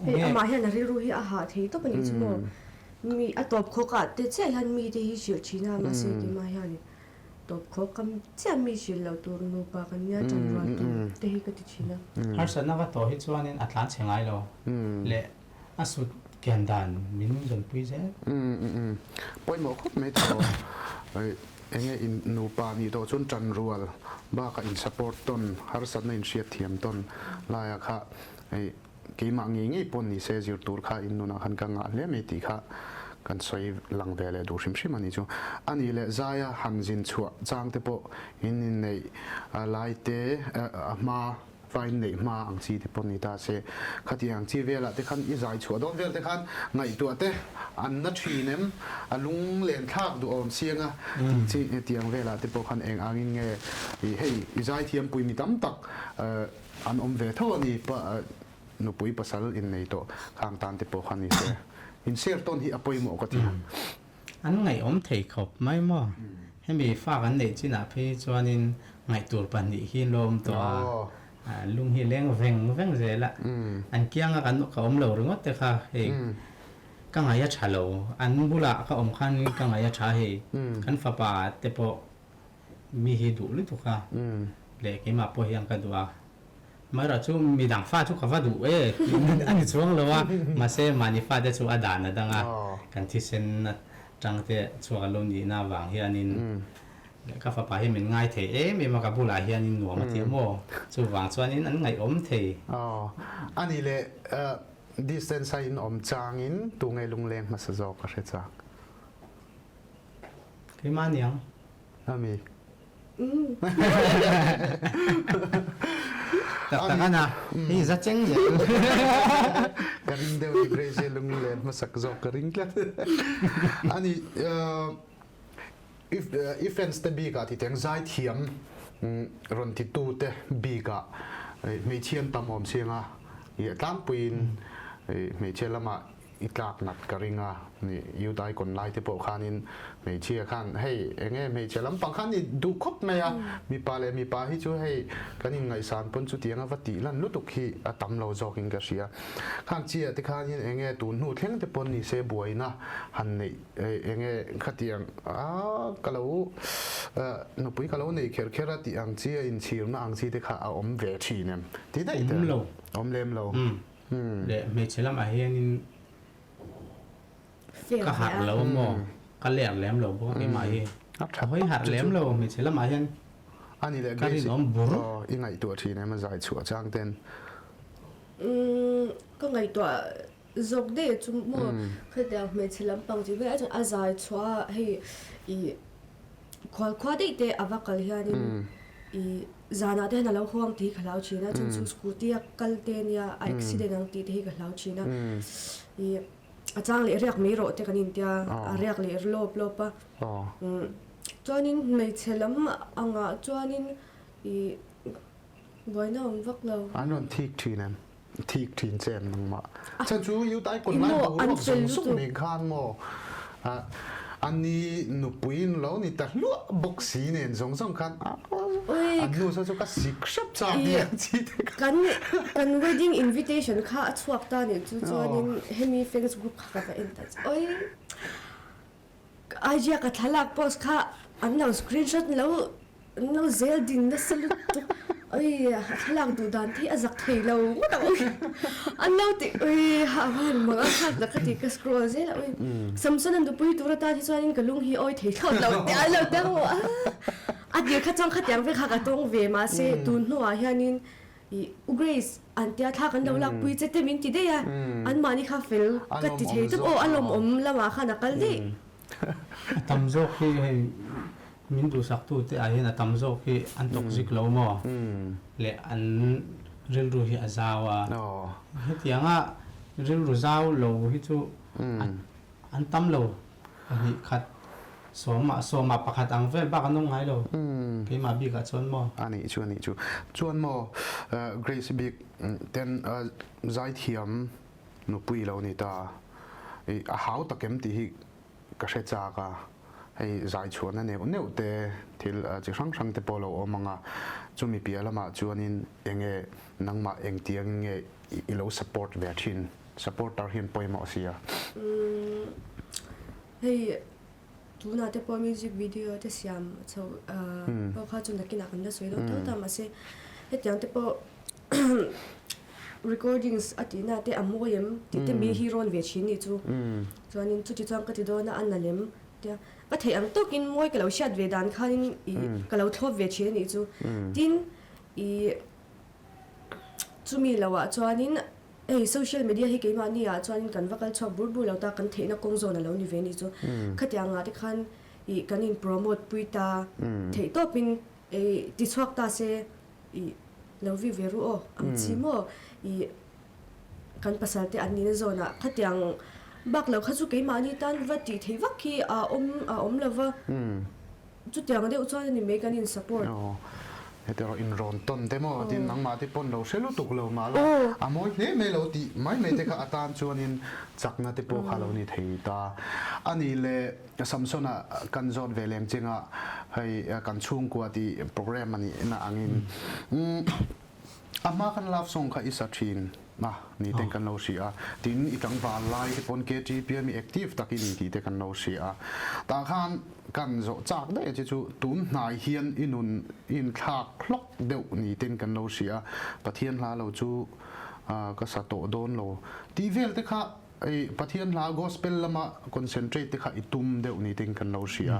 Hei amah hian a rilru hi a hah thei tawp a nih chu maw, mi a tawp khawk ah te chiah hian mi te hi hrilh thin a, mahse keimah hian tawp khawk kam chiah mi hrilh loh tur nupa kan nia tan rual tur te hi ka ti thin a. Harsatna ka tawh hi chuanin a tlan chhe ngai lo leh A sut kian dan min zawnpui zel. Umm pawimawh khawp mai tawh. Enge in nupa nih tawh chuan tan rual bakah in support tawn, harsatna in hriat thiam tawn laia kha keimah ngei ngei pawn ni se zir tur kha in nunah khan ka ngah hle mai tih kha kan sawi lang ve leh duh hrim hrim a ni chu. A nih leh zaia han zin chhuah chang te pawh in inneih lai te a hma Fine neih hma ang chi te pawh ni ta se, khatiang ang chi velah te khan i zai chhuah dawn vel te khan ngaihtuah te an na thin em, a lung len thlak duhawm siang a tih chi tiang velah te pawh khan eng angin nge i hei i zai thiampui mi tam tak an awm ve tho a ni nupui pasal innei tawh khang tan te pawh khan ni se in share tawn hi a pawimawh ka ti a. An ngaihawm thei khawp mai maw? Hemi fa kan neih chinah phei chuanin ngaihtur pahnih hi an lo awm tawh a, lung hi leng veng veng zel a. An kianga kan ka awm lo ringawt te kha hei ka ngaih a tha lo, an bulah ka awm khan ka ngaih a tha hei kan fapa te pawh mi hi duh lutuk a, leh keimah pawh hian ka duh a. Amaherawh chu midang fa chu ka va duh e a ni chuang lo a, mahse mahni fate chu a dan a dang a, kan thisen atang te chhuak an lo nihna avang hianin ka fapa hi min ngai thei em em a, ka bulah hianin nuam a ti a maw, chuvang chuanin an ngaihawm thei. Aw, a nih leh distance a in awm changin tunge lungleng hmasa zawk ka hre chak. Keimah aniang. Ami. Tak tak ana, hei za cheng zel. Ka ring deuh ni Grace lunglen hmasak zawk ka ring tlat. Ani if i fans te bikah ti teng zaithiam rawn titu te bikah hmeichhia an tam awm sianga tlangpuiin hmeichhia lamah I tlak nat ka ring a, youth icon lai te pawh khanin hmeichhia khan hei enge hmeichhe lampang khan i duh khawp mai a, mipa leh mipa hi chu hei kan inngaihsan pawn chutiang a va tih lan lutuk hi a tam lo zawkin ka hria. Khang chiah te khanin enge tun hnu thleng te pawn ni se buaina han neih enge khatiang a ka lo nupui ka lo nei kher kher a tih ang chi a inchhirna ang chi te kha a awm ve thin em ti daih te awm lem lo. Leh hmeichhe lamah hianin ka harh lo a maw, ka ler lem lo bawk a keimah hi. Ka hawi harh lem lo hmeichhe lamah hian ka rinawm bur. I ngaihtuah thin em a zai chhuah chang ten? Ka ngaihtuah zawk daih chu maw khatiang hmeichhe lampang tih velah chuan a zai chhuah a hei i khualkhua daih te a va kal hianin. I zanah te hian a lo huang tih hi ka hlau thin a, chun chu scooty a kal te nia a accident ang tih te hi ka hlau thin a. I a chang leh riak mai rawh te kan intia, a riak leh lawp lawp a. Chuanin hmeichhe lam angah chuanin i buaina awm vak lo. An rawn thik thin em? Thik thin che em nangmah? Chhan chu Youth Icon lai boruak zawng zawng nen khan maw ani nupui in lo ni ta hluah bawk si nen zawng zawng khan an nu saw chu ka sik hrep chak ni ang chi te kha. Kan kan wedding invitation kha a chhuak ta nih chu chuanin hemi fans group kha ka va en ta che. Oi! IG a ka thlalak post kha an lo screenshot lo an lo zel din nasa lutuk oi a thlalak duh dan te hi a zak thei lo ngawt ang ui an lo ti ui ha a van mang a thlak tak ka ti ka scroll zel a ui Samson an nupui tur atan hi chuanin ka lung hi awi thei thlawt lo tih an lo ti ang a a tir kha chuan khatiang vek kha ka tawng ve mahse tun hnuah hianin I U Grace, an tia thla kan lo lakpui che te min ti daih a, anmahni kha fel ka ti thei tawp aw, a lawmawm lamah khan a kal daih. A tam zawk hi hei min duhsaktu te ah hian a tam zawk hi an tawk zik lo maw leh an rilru hi a zau a, hetianga rilru zau lo hi chu an tam lo. Pahnih khat sawmah sawmah pakhat ang vel bak an awm ngai lo. Keimah bikah chuan maw? A nih chu a nih chu. Chuan maw Grace bik ten zaithiam nupui lo ni ta i a hau tak em tih hi ka hre chak a. Hei zai chhuahna neuh neuh te thil chi hrang hrang te pawh lo awm ang a. Chumi piah lamah chuanin enge nangmah engtiangin nge i lo support ve thin? Supporter hian pawimawh si a. Umm hei tunah te pawh music video te siam chho pawh kha chu nakinah kan la sawi dawn tho ta mahse hetiang te pawh recordings a tihna te a mawi em tih te mi hi rawn ve thin nih chu chuanin chuti chuan ka ti dawn a a nalh em tia ka theih ang tawkin mawi ka lo hriat ve dan khanin ih ka lo thlawp ve thin a nih chu tin ih chumi loah chuanin Hei social media hi keimahni ah chuanin kan va kal chhuak bur bur lo ta, kan theihna kawng zawn a lo ni ve a nih chu. Khatiang ah te khan ih kan in promote pui ta, theih tawpin ih ti chhuak ta se ih lo vi ve ru aw ang chi maw ih kan pasal te an nihna zawn ah khatiang bak lo kha chu keimahni tan va tih theih vak hi a awm a awm lo va. Chutiang deuh chuan a ni mai kan in support. Aw, heti erawh in rawn tawn te maw tin nangmah te pawn lo hre lutuk lo mah la a mawi hle mai lo tih mai mai te kha atan chuanin chakna te pawh kha lo ni thei ta. A nih leh Samsona kan zawt ve lem chinga hei kan chhungkua tih program a nihna angin A hma khan love song kha i sa thin a ni ten kan lo hria a, tin i tlangval lai te pawn KTP a mi active tak i ni tih te kan lo hria a. Tah khan kan zawh chak daih che chu tun hnai hian i nun i inthlak hlawk deuh ni ten kan lo hria a, Pathian hla lo chu ka sa tawh dawn lo tih vel te kha Hei Pathian hla Gospel lama concentrate te kha i tum deuh ni ten kan lo hria a.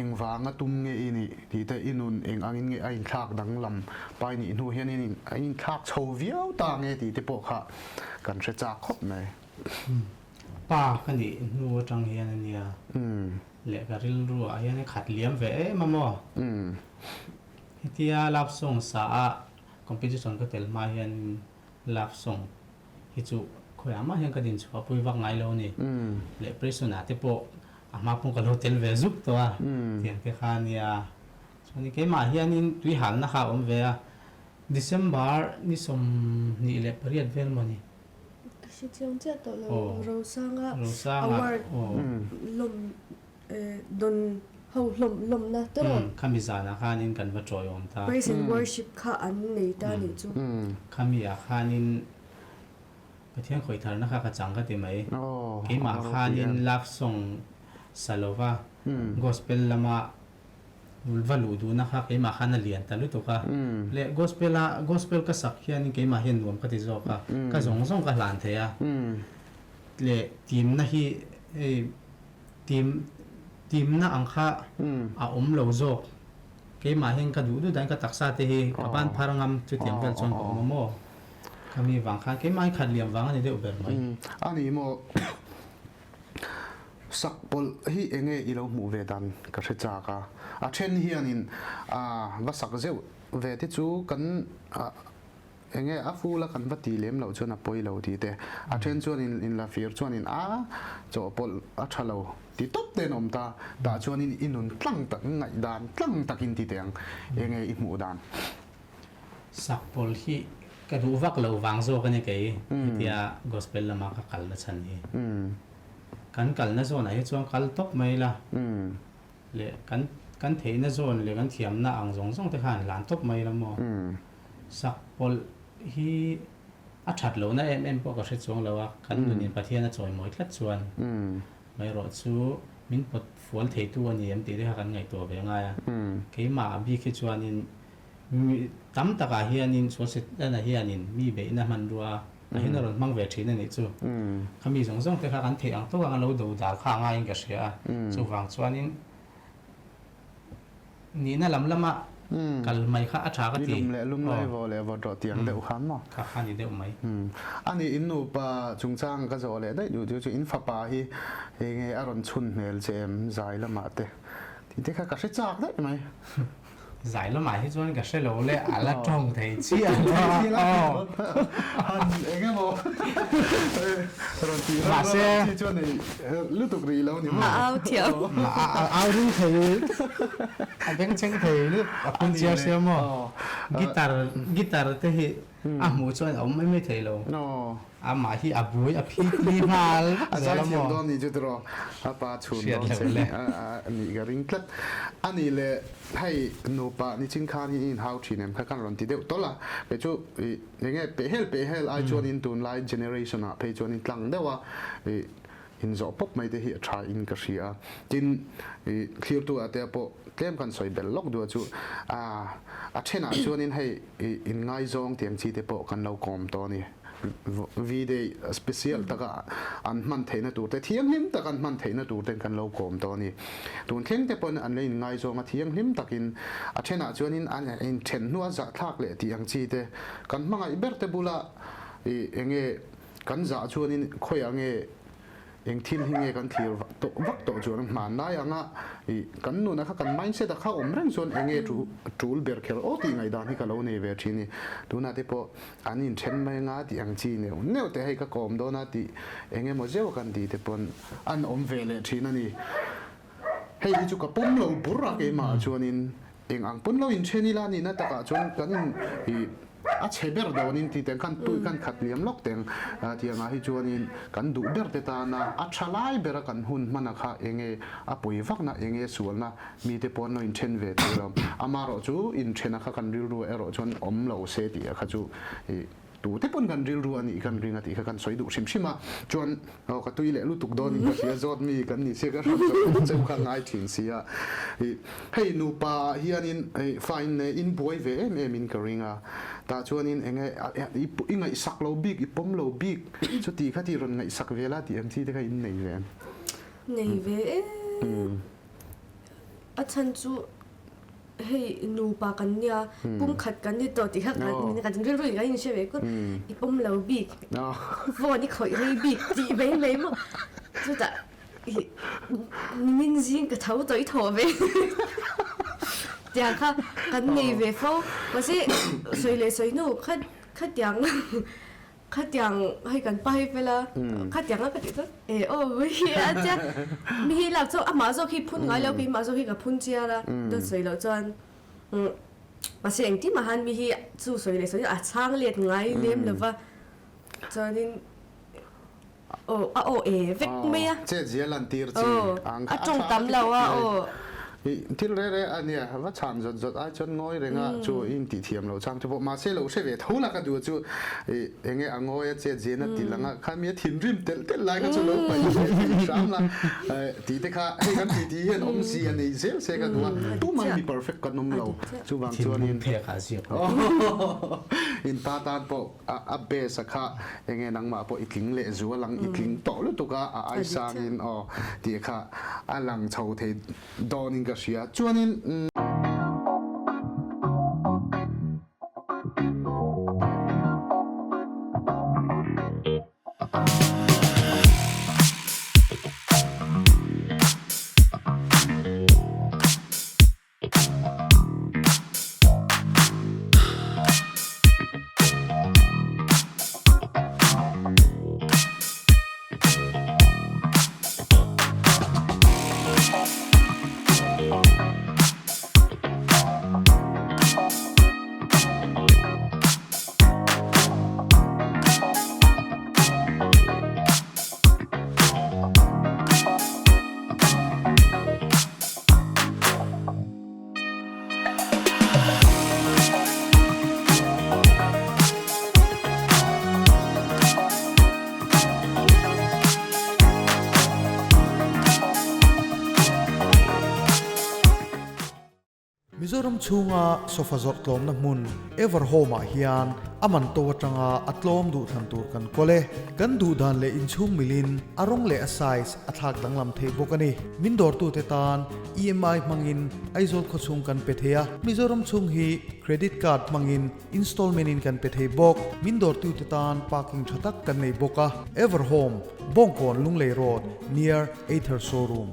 Engvanga tum nge i nih tih te i nun eng angin nge a inthlak danglam pai nih hnu hian a inthlak chho viau ta nge tih te pawh kha kan hre chak khawp mai. Pa ka nih hnu atang hian a nia leh ka rilru ah hian i khat liam ve em a maw? Hetia love song sa a competition ka tel hma hian love song hi chu khawiah mah hian ka din chhuah pui vak ngai lo a ni. Leh prison ah te pawh a hma pawh ka lo tel ve zuk tawh a, tiang te kha a nia. Chuanin keimah hianin tui halna kha a awm ve a, December ni 28 vel maw ni? Ka hre chiang chiah tawh lo, Rosanga award lawm Dawn ho hlawm hlawmna te rawh. Khami zanah khanin kan va tawiawm ta. Praise and worship kha an nei ta nih chu. Khami ah khanin Pathian khawih tharna kha ka chang ka ti mai. Keimah khanin love song sa lova gospel lama va luh duhna kha keimah khan a lian ta lutuk a. Leh gospel a gospel ka sak hianin keimah hian nuam ka ti zawk a. Ka zawng zawng ka hlan thei a. Leh timna hi hei Tim timna ang kha a awm lo zawk. Keimah hian ka duh duh dahin ka taksa te hi ka ban phar ngam chutiang vel chuan ka awm a maw? Khami vang khan keimah hi khat liam vang a ni deuh ber mai. A ni maw? Sak pawlh hi enge i lo hmuh ve dan ka hre chak a. A then hianin va sak zeuh. ve te chu kan eng nge a full a kan va ti lem loh chuan a pawi lo tih te, a then chuan in in la fir chuan in a chawhpawlh a tha lo ti tawp te an awm ta, tah chuan in i nun tlang tak ngaihdan tlang takin ti teh ang, eng nge i hmuh dan? Sakpawlh hi ka duh vak loh vang zawk a ni kei hetia gospel lama ka kalna chhan hi. Kan kalna zawnah hi chuan kal tawp mai la leh kan kan theihna zawn leh kan thiamna ang zawng zawng te khan hlan tawp mai la maw. Sakpawlh hi a that lohna em em pawh ka hre chuang lo a, kan nunin Pathian a chawimawi tlat chuan Mai erawh chu min pawt fual theitu a ni em tih te kha kan ngaihtuah ve ngai a. Keimah a bik hi chuanin mi tam takah hianin sual Setana hianin mi beihna hmanrua a hian a rawn hmang ve thin a nih chu. Khami zawng zawng te kha kan theih ang tawk ang a lo do dal kha a ngaiin ka hria a. Chuvang chuanin Nihna lam lama kal mai kha a tha ka ti. I lum leh lum lai vaw leh vawt rawh tiang deuh khan maw? Kha kha ni deuh mai. A nih in nupa chungchang ka zawh leh daih duh chu chu in fapa hi enge a rawn chhun hmel che em zai lamah te tih te kha ka hre chak daih mai. Zai lamah hi chuan ka hre lo le, a la tawng thei chiah lo a. Han eng emaw rawn tih ram ram chi chuan ei lutuk rih lo ni maw? A au thiam. A au ring thei, a bengchheng thei lutuk, a phun chiar sia maw? Guitar guitar te hi a hmuh chuan a awm mai mai thei lo. Amah hi a buai a phit li nghal vek zel a maw? A zaithiam dawn nih chu tiraw? A pa chhun dawn che nih ka ring tlat. A nih leh hei nupa nichin khan hi i inhau thin em kha kan rawn ti deuh tawlh a. Kei chu ih enge pehhel pehhel ai chuanin tunlai generation ah phei chuanin tlang deuh a ih inzawh pawp mai te hi a tha in ka hria a. Tin ih thlirtu ah te pawh tlem kan sawi belh lawk duh a chu a thenah chuanin hei ih inngaizawng tiang chi te pawh kan lo kawm tawh a ni. V-day special taka an hman theihna tur te, thianghlim taka an hman theihna tur ten kan lo kawm tawh a ni. Tun thleng te pawn an la inngaizawng a, thianghlim takin a thenah chuanin an inthen hnua zahthlak leh tih ang chi te kan hmangaih ber te bula ih enge kan zah chuanin khawiah nge Eng thil hi nge kan thlir tawh vak tawh chuan hmanlai anga ih kan nuna kha kan mindset a kha awm reng chuan eng nge tul ber kher aw tih ngaihdan hi ka lo nei ve thin i tunah te pawh an inthen mai anga tih ang chi neuh neuh te hei ka kawm dawn a tih eng emaw zeuh kan tih te pawn an awm ve leh thin a ni. Hei hi chu ka pawm lo bur a keimah chuanin Eng ang pawn lo inthen ila nihna takah chuan kan in ih a chhe ber dawnin ti teng khan tui kan khat liam lawk teng tiangah hi chuanin kan duh ber te tana a tha lai bera kan hun hmana kha enge a pawi vakna enge sualna mite pawn lo inthen ve thei lo amarawh chu inthena kha kan rilru erawh chuan awm lo se tih kha chu ih Tute pawn kan rilru a nih kan ring a tih kha kan sawi duh hrim hrim a, chuan aw ka tui leh lutuk dawn in ka hria zawt mi kan ni sia ka hram zawt cheu kha ngai thin si a, ih hei nupa ah hianin ih fa in nei in buai ve em em in ka ring a, tah chuanin eng nge i ngaihsak lo bik i pawm lo bik chuti kha ti rawn ngaihsak ve la tih ang chi te kha in nei ve em? Nei ve em? A chhan chu Hei nupa kan nia, pumkhat kan ni tawh tih kha kan rilru in kan inhre ve kut. I pawm lo bik, phone i khawih rei bik tih mai mai maw. Chutah nimin zing ka tho tawh i thawh ve tiang kha kan nei ve fo. Mahse sawi leh sawi hnu khatiang Khatiang hei kan pa hi fel a, khatiang a ka tih chuan e aw mi hi a tia mi hi lak chu amah zawk hi phun ngai lo keimah zawk hi ka phun chiar a dawt sawi loh chuan mahse engtin mah han mi hi chu sawi leh sawi a chhang let ngai lem lo va chuanin aw a aw e vek mai a. Chet zia lan tir chi ang kha a tawng tam lo a aw. Thil reh reh a nia, va chhan zawt zawt ai chuan ngawi reng a, chu i intih thiam lo chang chu pawh mahse lo hre ve tho la ka duh chu ih eng nge a ngawi a chet zia na ti lang a, kha mi a thinrim telh telh lai kha chu lo paih ve thei hram la tih te kha hei kan titi hian awmzia nei zel se ka duh a, tumah mi perfect kan awm lo chuvang chuanin Thinlung phek ah ziak in ta tan pawh A base a kha enge nangmah pawh i tling leh zual ang, i tling tawh lutuk a, a ai sangin aw tih kha a lang chho thei dawnin ka hria. Chuanin. Mizoram chhunga sofa zawrh tlawmna hmun Everhome ah hian a man to atanga a tlawm duh thlan tur kan kawl e. Kan duh dan leh inchhung milin a rawng leh a size a thlak danglam theih bawk a ni. Min dawrtute tan EMI hmangin Aizawl khawchhung kan pe thei a, Mizoram chhung hi credit card hmangin installment in kan pe thei bawk. Min dawrtute tan parking tha tak kan nei bawk a. Everhome, Bawngkawn Lunglei Road, near Ather Showroom.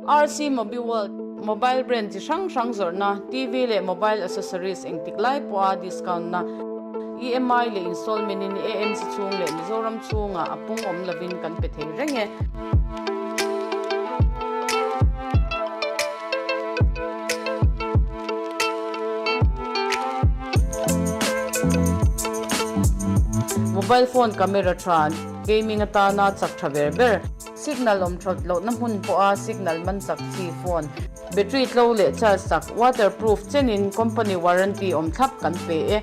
RC Mobiworld, Mobile brand chi hrang hrang zawrhna, TV leh mobile accessories engtik lai pawha discount na, EMI leh installment in AMC chhung leh Mizoram chhungah a pung awm lovin kan pe thei reng e. Mobile phone camera tha, gaming atana chak tha ber ber. Signal awm that lohna hmun pawha signal man chak chi phone, battery tlo leh charge chak, waterproof chenin company warranty awm thlap kan pe e.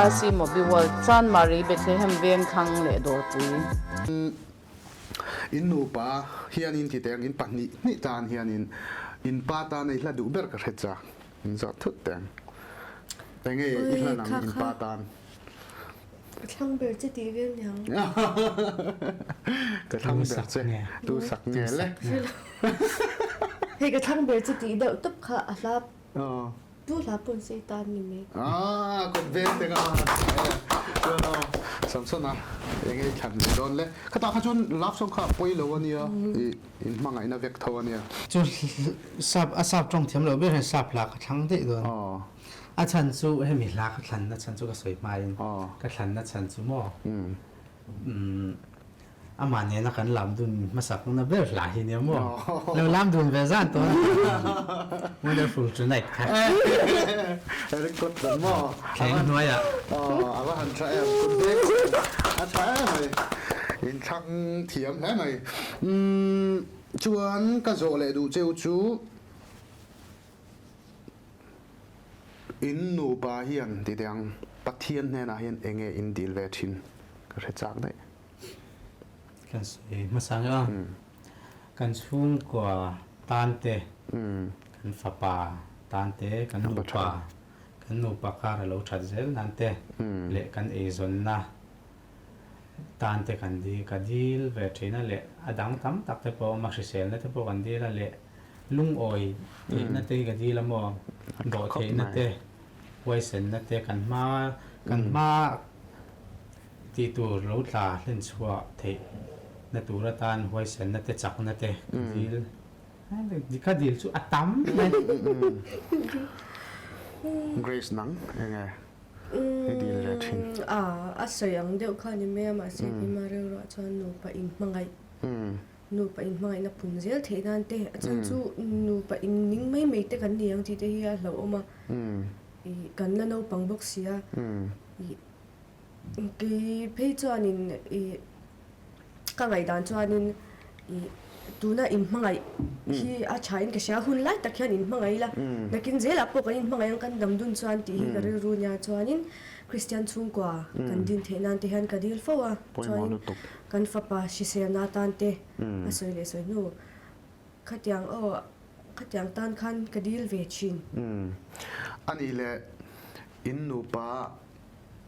RC Mobiworld, Chanmari, Bethlehem veng thlang leh dawrpui. In nupa hianin ti teng in pahnih hnih tan hianin in pa tan a i hla duh ber ka hre chak in zawh thut teng enge i hla nang in pa tan. Ka thlang ber che tih vel niang. Ka thlang ber che tu sak nge le. Hei ka thlang ber che tih deuh tawp kha a hla tu hla pawn sei tan ni mai. Ah kawt vel te kha chuan aw Samsona enge i thlan ve dawn le. Khatah kha chuan love song kha a pawi lo ania i in hmangaihna vek tho ania. Chu sap a sap tawng thiam loh ber hian sap hla ka thlang daih dawn. A chhan chu hemi hla ka thlanna chhan chu ka sawi hmain ka thlanna chhan chu maw amah nena kan lam dun hmasakna ber hla hi nia maw lo lam dun ve zan tawh a Wonderful Tonight kha Record dan maw thleng hnuaiah a va han tha em kut beng a tha em mai in thlang thiam hle mai chuan ka zawh leh duh cheu chu In nupa hian ti teh ang, Pathian hnenah hian eng nge in dil ve thin ka hre chak daih. Kan sawi hmasa ang a, kan chhungkua tan te, kan fapa tan te, kan nupa, kan nupa kar a lo that zel nan te leh kan eizawnna tan te kan dil, ka dil ve thin a leh a dang tam tak te pawh a awm a, hriselna te pawh kan dil a leh Lungawi theihna te hi ka dil a maw? Dawh theihna te, huaisenna te kan hma kan hma tih tur lo tla hlen chhuah theihna tur atan huaisenna te chakna te ka dil. Ka dil chu a tam mai. Grace nang enge i dil ve thin? A sawi ang deuh kha ni mai a mahse keimah rilruah chuan nupa inhmangaih. Nupa inhmangaihna pun zel theih nan te, a chhan chu nupa inning mai mai te kan ni ang tih te hi a hlauhawm a, ih kan la naupang bawk si a, ih kei phei chuanin ih ka ngaihdan chuanin ih tuna inhmangaih hi a thain ka hria, hun lai tak hian inhmangaih ila, nakin zelah pawh kan inhmangaih ang kan dam dun chuan tih hi ka rilru nia chuanin Kristian chhungkua kan din theih nan te hian ka dil fo a, chuanin Kan fapa hriselna atan te a sawi leh sawi hnu khatiang aw khatiang tan khan ka dil ve thin. Umm anih leh in nupa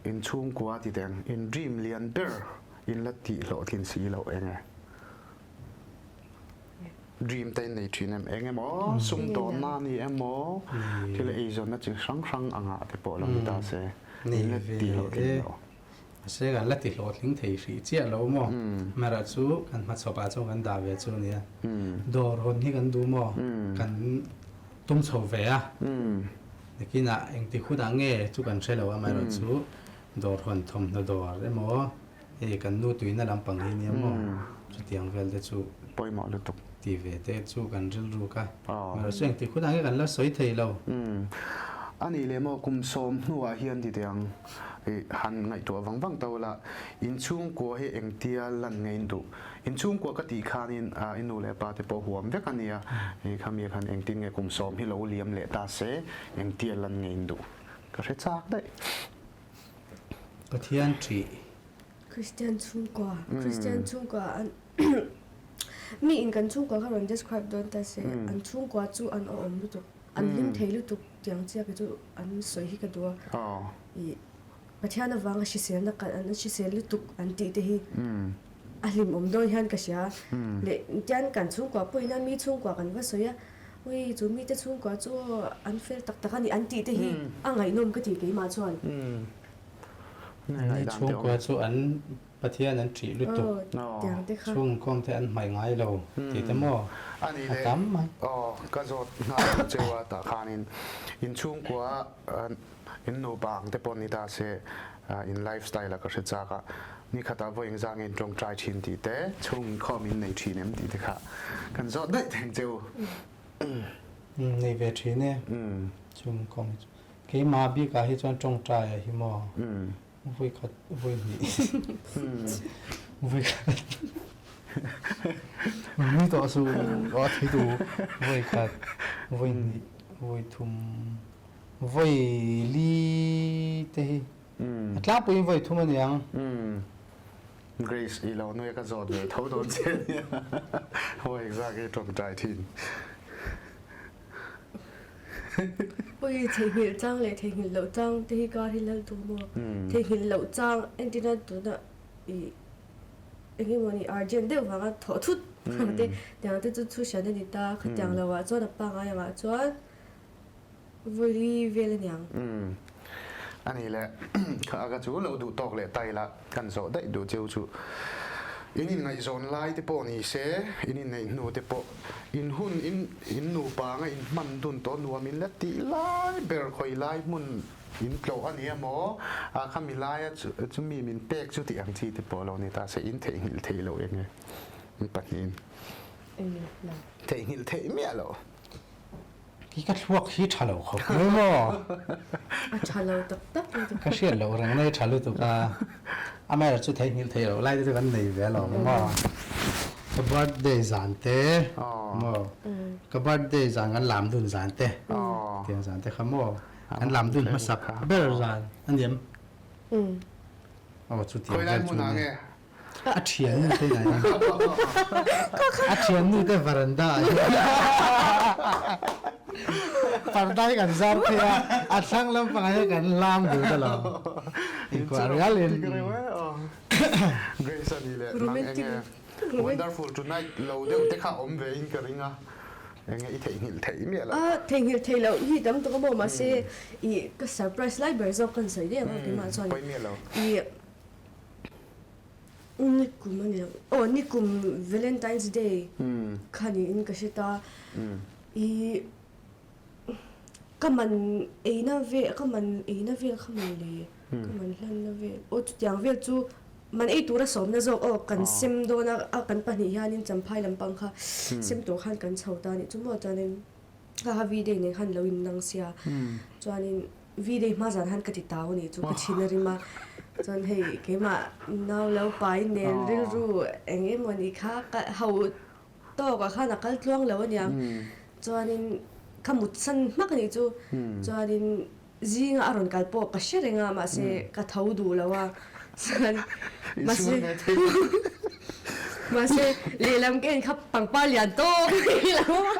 in chhungkua ti teng in dream lian ber in la tih hlawhtlin si loh eng e? Dream te in nei thin em? Eng emaw sumdawnna a ni emaw thil eizawnna chi hrang hrang angah te pawh lo ni ta se in la tih hlawhtlin loh. Mahse kan la ti hlawhtling thei hrih chiah lo maw? Hmara chu kan hmachhawp ah chuan kan dah ve chu ania. Dawr hawn hi kan duh maw? Kan tum chho ve a. Nakinah engti hunah nge chu kan hre lo amaherawh chu dawr hawn thawmhnaw dawr emaw hei kan nu tuina lampang hi nia maw? Chutiang vel te chu pawimawh lutuk ti ve te chu kan rilruk a. Hmara chu engti hunah nge kan la sawi thei lo. Anih leh maw kum sawm hnuah hian ti teh ang. I han ngaihtuah vang vang ta ula, in chhungkua hi engtia lan nge in duh? In chhungkua ka tih khanin i nu leh pa te pawh huam vek a nia, i khami khan engtin nge kum sawm hi lo liam leh ta se, engtia lan nge in duh? Ka hre chak daih. Pathian ṭih. Kristian chhungkua, Kristian chhungkua an mi in kan chhungkua kha rawn describe dawn ta se, an chhungkua chu an awhawm lutuk. An hlim thei lutuk tiang chiah kei chu an sawi hi ka duh a. I Pathian avanga hriselna kalh an hrisel lutuk an tih te hi a hlimawm dawn hian ka hria. Leh tian kan chhungkua pawhin a mi chhungkua kan va sawi a, ui chu mite chhungkua chu an fel tak tak a ni an tih te hi a ngaihnawm ka ti keimah chuan. Anni chhungkua chu an Pathian an ṭih lutuk, chhungkhawm te an hmaih ngai lo tih te maw a tam mai. Aw, ka zawt nghal ang cheu a tah khanin in chhungkua in nupa ang te pawh ni ta se in life style a ka hre chak a, ni khatah vawi engzah nge in tawngtai thin tih te, chhung inkhawm in nei thin em tih te kha kan zawt daih theng cheu. Nei ve thin e, chhungkhawm hi chu. Keimah bikah hi chuan tawngtai ah hi maw. Vui khat, vui hnih. Vui khat. Nui tawh su, a thei tu. Vui khat, vui hnih, vui thum, vui li te hi. A tlangpuiin vui thum a ni ang. Grace, i lo nui a ka zawt ve tho dawn che nia. Haw engzah nge tawngtai thin? Ui, theihnghilh chang leh theihnghilh loh chang te hi kar hi lal tur maw? Theihnghilh loh chang entirna tuna i eng emaw ni urgent deuh vanga thawh thut te tiang te chu thu hriat a ni ta, khatiang lo ah chuan a pangngai angah chuan vawi vel a niang. A ni le, kha ka chu lo duh tawk leh ta ila kan zawh daih duh cheu chu in inngaihzawn lai te pawh ni se, in inneih hnu te pawh In hun in in nupa anga in hman dun tawh nuam in la tih lai ber khawi lai hmun in tlawh a ni emaw ah khami laia chumi min pek chu tih ang chi te pawh lo ni ta se in theihnghilh theih loh eng nge in pahnihin theihnghilh theih miah loh. Hi ka thluak hi tha lo khawp mai maw? A tha lo tak tak lutuk. Ka hriat loh reng mai tha lutuk a. Amaherawh chu theihnghilh theih loh lai te chu kan nei ve alawm maw? Ka birthday zan te maw? Ka birthday zan kan lam dun zan te tiang zan te kha maw? Kan lam dun hmasak ber zan a ni em? Aw chutiang vel chu a ni. A thiannu te ngai a. A thiannu te veranda ah hian parda hi kan zar phei a, a thlang lampangah hian kan lam dun ta lo. Inkuah rial in. Grace a ni leh nang enge Wonderful tonight lo deuh te kha awm ve in ka ring a, enge i theihnghilh theih miah lo. A theihnghilh theih loh hi tam tuk a maw mahse i ka surprise lai ber zawk kan sawi daih ang a keimah chuan i Nikum a ni lo. Aw nikum Valentine's Day kha niin ka hre ta. I ka man eina vel ka man eina vel kha maw le ka man hlanna vel aw chutiang vel chu man ei tura sawmna zawk aw kan sem dawn a kan pahnih hianin champhai lampang kha sem tur khan kan chho ta a nih chu maw chuanin kha kha V-day nen khan lo innang sia chuanin V-day hma zan han ka ti tau a nih chu ka thin a rim a, chuan hei keimah nau lo pai nen rilru eng emaw ni kha ka ho tawkah khan a kal tluang lo a niang chuanin ka mutsan hmak a nih chu chuanin zinga a rawn kal pawh ka hre reng a mahse ka tho duh lo a chuan mahse mahse lehlam ka en kha pangpar lian tawk a ni lo a.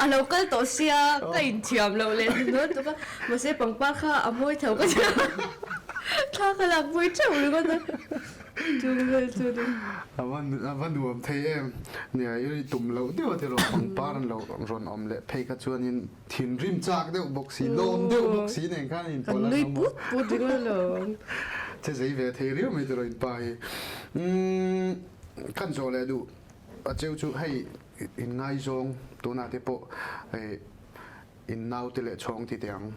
A lo kal tawh sia, ka inthiam loh leh hnuhnawh tuk a, mahse pangpar kha a mawi tho ka tia, thla ka lak pui teuh ringawt a, chung vel chu ni. A va nuam thei em, nia i tum loh deuh a tiraw pangpar an lo rawn awm leh phei kha chuanin thinrim chak deuh bawk si, lawm deuh bawk si nen khan in pawlh a nui put put ringawt alawm. Che zei ve thei riau mai tiraw in pa hi. Umm kan zawh leh duh a cheu chu hei In ngaizawng tunah te pawh in naute leh chhawng ti teh ang,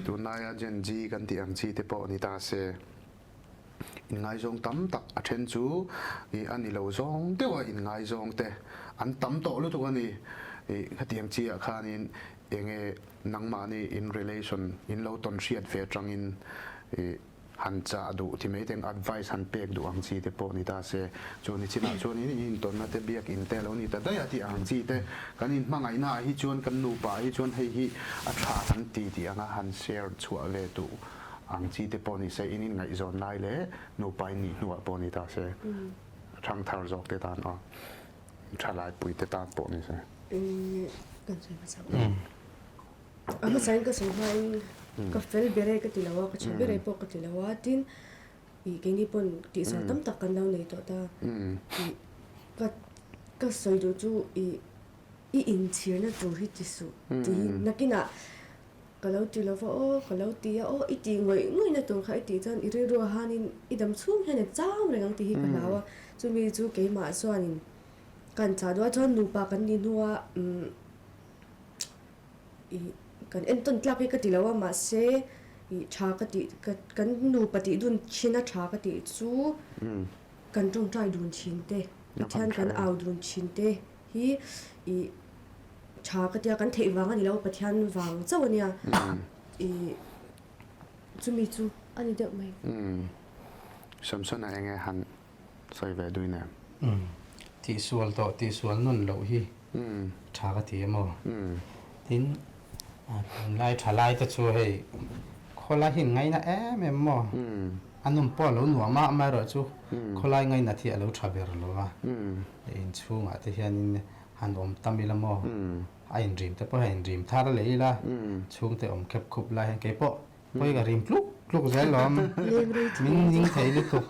tunlaia Gen Z kan tih ang chi te pawh ni ta se. In ngaizawng tam tak a then chu a ni lo zawng deuha in ngaizawng te an tam tawh lutuk a ni. Khatiang chi ah khanin. Enge nangmahni in relation in lo tawn hriat ve atangin i han chah duh ti mai teng advice han pek duh ang chi te pawh ni ta se, chu ni chinah chuan in intawnna te biak in te lo ni ta daih a tih ang chi te kan inhmangaihna ah hi chuan kan nupa ah hi chuan hei hi a tha kan ti tih anga han share chhuah ve duh ang chi te pawh ni se in inngaihzawn lai leh nupa in nih hnuah pawh ni ta se thangthar zawk te tan aw. Thalai pui te tan pawh ni se. Kan sawi hmasa ang. A hmasain ka sawi hmain ka fel ber e ka ti lo a, ka tha ber e pawh ka ti lo a, tin ih keini pawn tihsual tam tak kan lo nei tawh ta. Ih ka ka sawi duh chu ih i inchhirna tur hi ti suh tih hi nakinah Ka lo ti lova aw, ka lo ti a aw, i tih ngawih ngawihna tur kha i tih chuan i rilru a hanin i dam chhung hian i cham reng ang tih hi ka hlau a, chumi chu keimah chuanin kan chah duh a, chuan nupa kan nih hnua umm ih kan entawn tlak hi ka ti lo a, mahse ih tha ka tih kan nupa tih dun thin a tha ka tih chu kan tawngtai dun thin te, Pathian kan au dun thin te hi ih Tha ka tia kan theih vang a ni lo, Pathian vang chauh a nia. I chumi chu a ni deuh mai. Samson-a eng nge han sawi ve duin em? Tihsual tawh tihsual nawn loh hi tha ka ti em aw. Tin, tunlai thalai te chu hei khawlai hi an ngaina em em maw? A nawm pawh a lo nuam a, amaherawhchu khawlai ngainat hi a lo tha ber lo a. Inchhungah te hianin Han awm tam ila maw? A inrim te pawh hian inrim thar leh ila, chhungte awm khep khup lai hian keipawh pawi ka rim tluk tluk zel lawm. Min ning thei lutuk.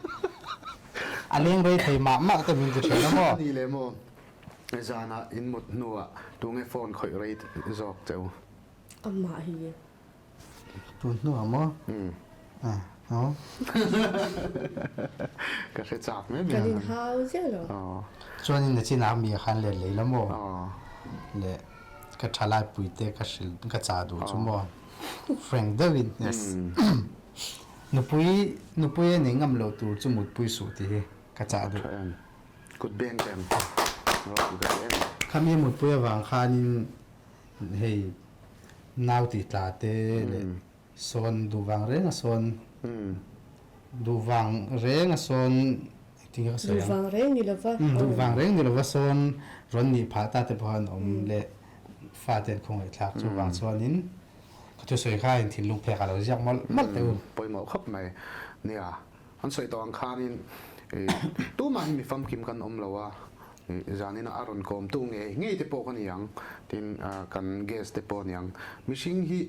A leng rei thei mah mah te min ti thin a maw? Ni leh maw? Zanah in mut hnuah tunge phone khawih rei zawk che u? Amah hi. Tun hnuah maw? Aw. Ka hre chak mai mai. Kan inhau ziah lo. Chuanin na chinah mi a khan let lei la maw? Leh ka thalai puite ka hrilh ka chah duh chu maw? Frank deuhin yes. Nupui nupui a nei ngam loh tur chu mutpui suh tih hi ka chah duh. Kut beng kem. Ropui ka ti em. Khami mutpui avang khanin Hei nau tih tla te leh sawn duh vang reng a sawn duh vang reng a sawn engtin nge ka sawi ang? Duh vang reng ni lova. Duh vang reng ni lova sawn rawn nih phah ta te pawh an awm leh fate an khawngaih thlak chuvang chuanin ka thusawi kha in thinlung phek a lo ziak mawlh mawlh teh u. Pawimawh khawp mai. Nia, an sawi tawh ang khanin tumah hi mi famkim kan awm lo a, Zanina a rawn kawmtu ngei ngei te pawh ka ni ang, tin kan guest te pawh a ni ang. Mihring hi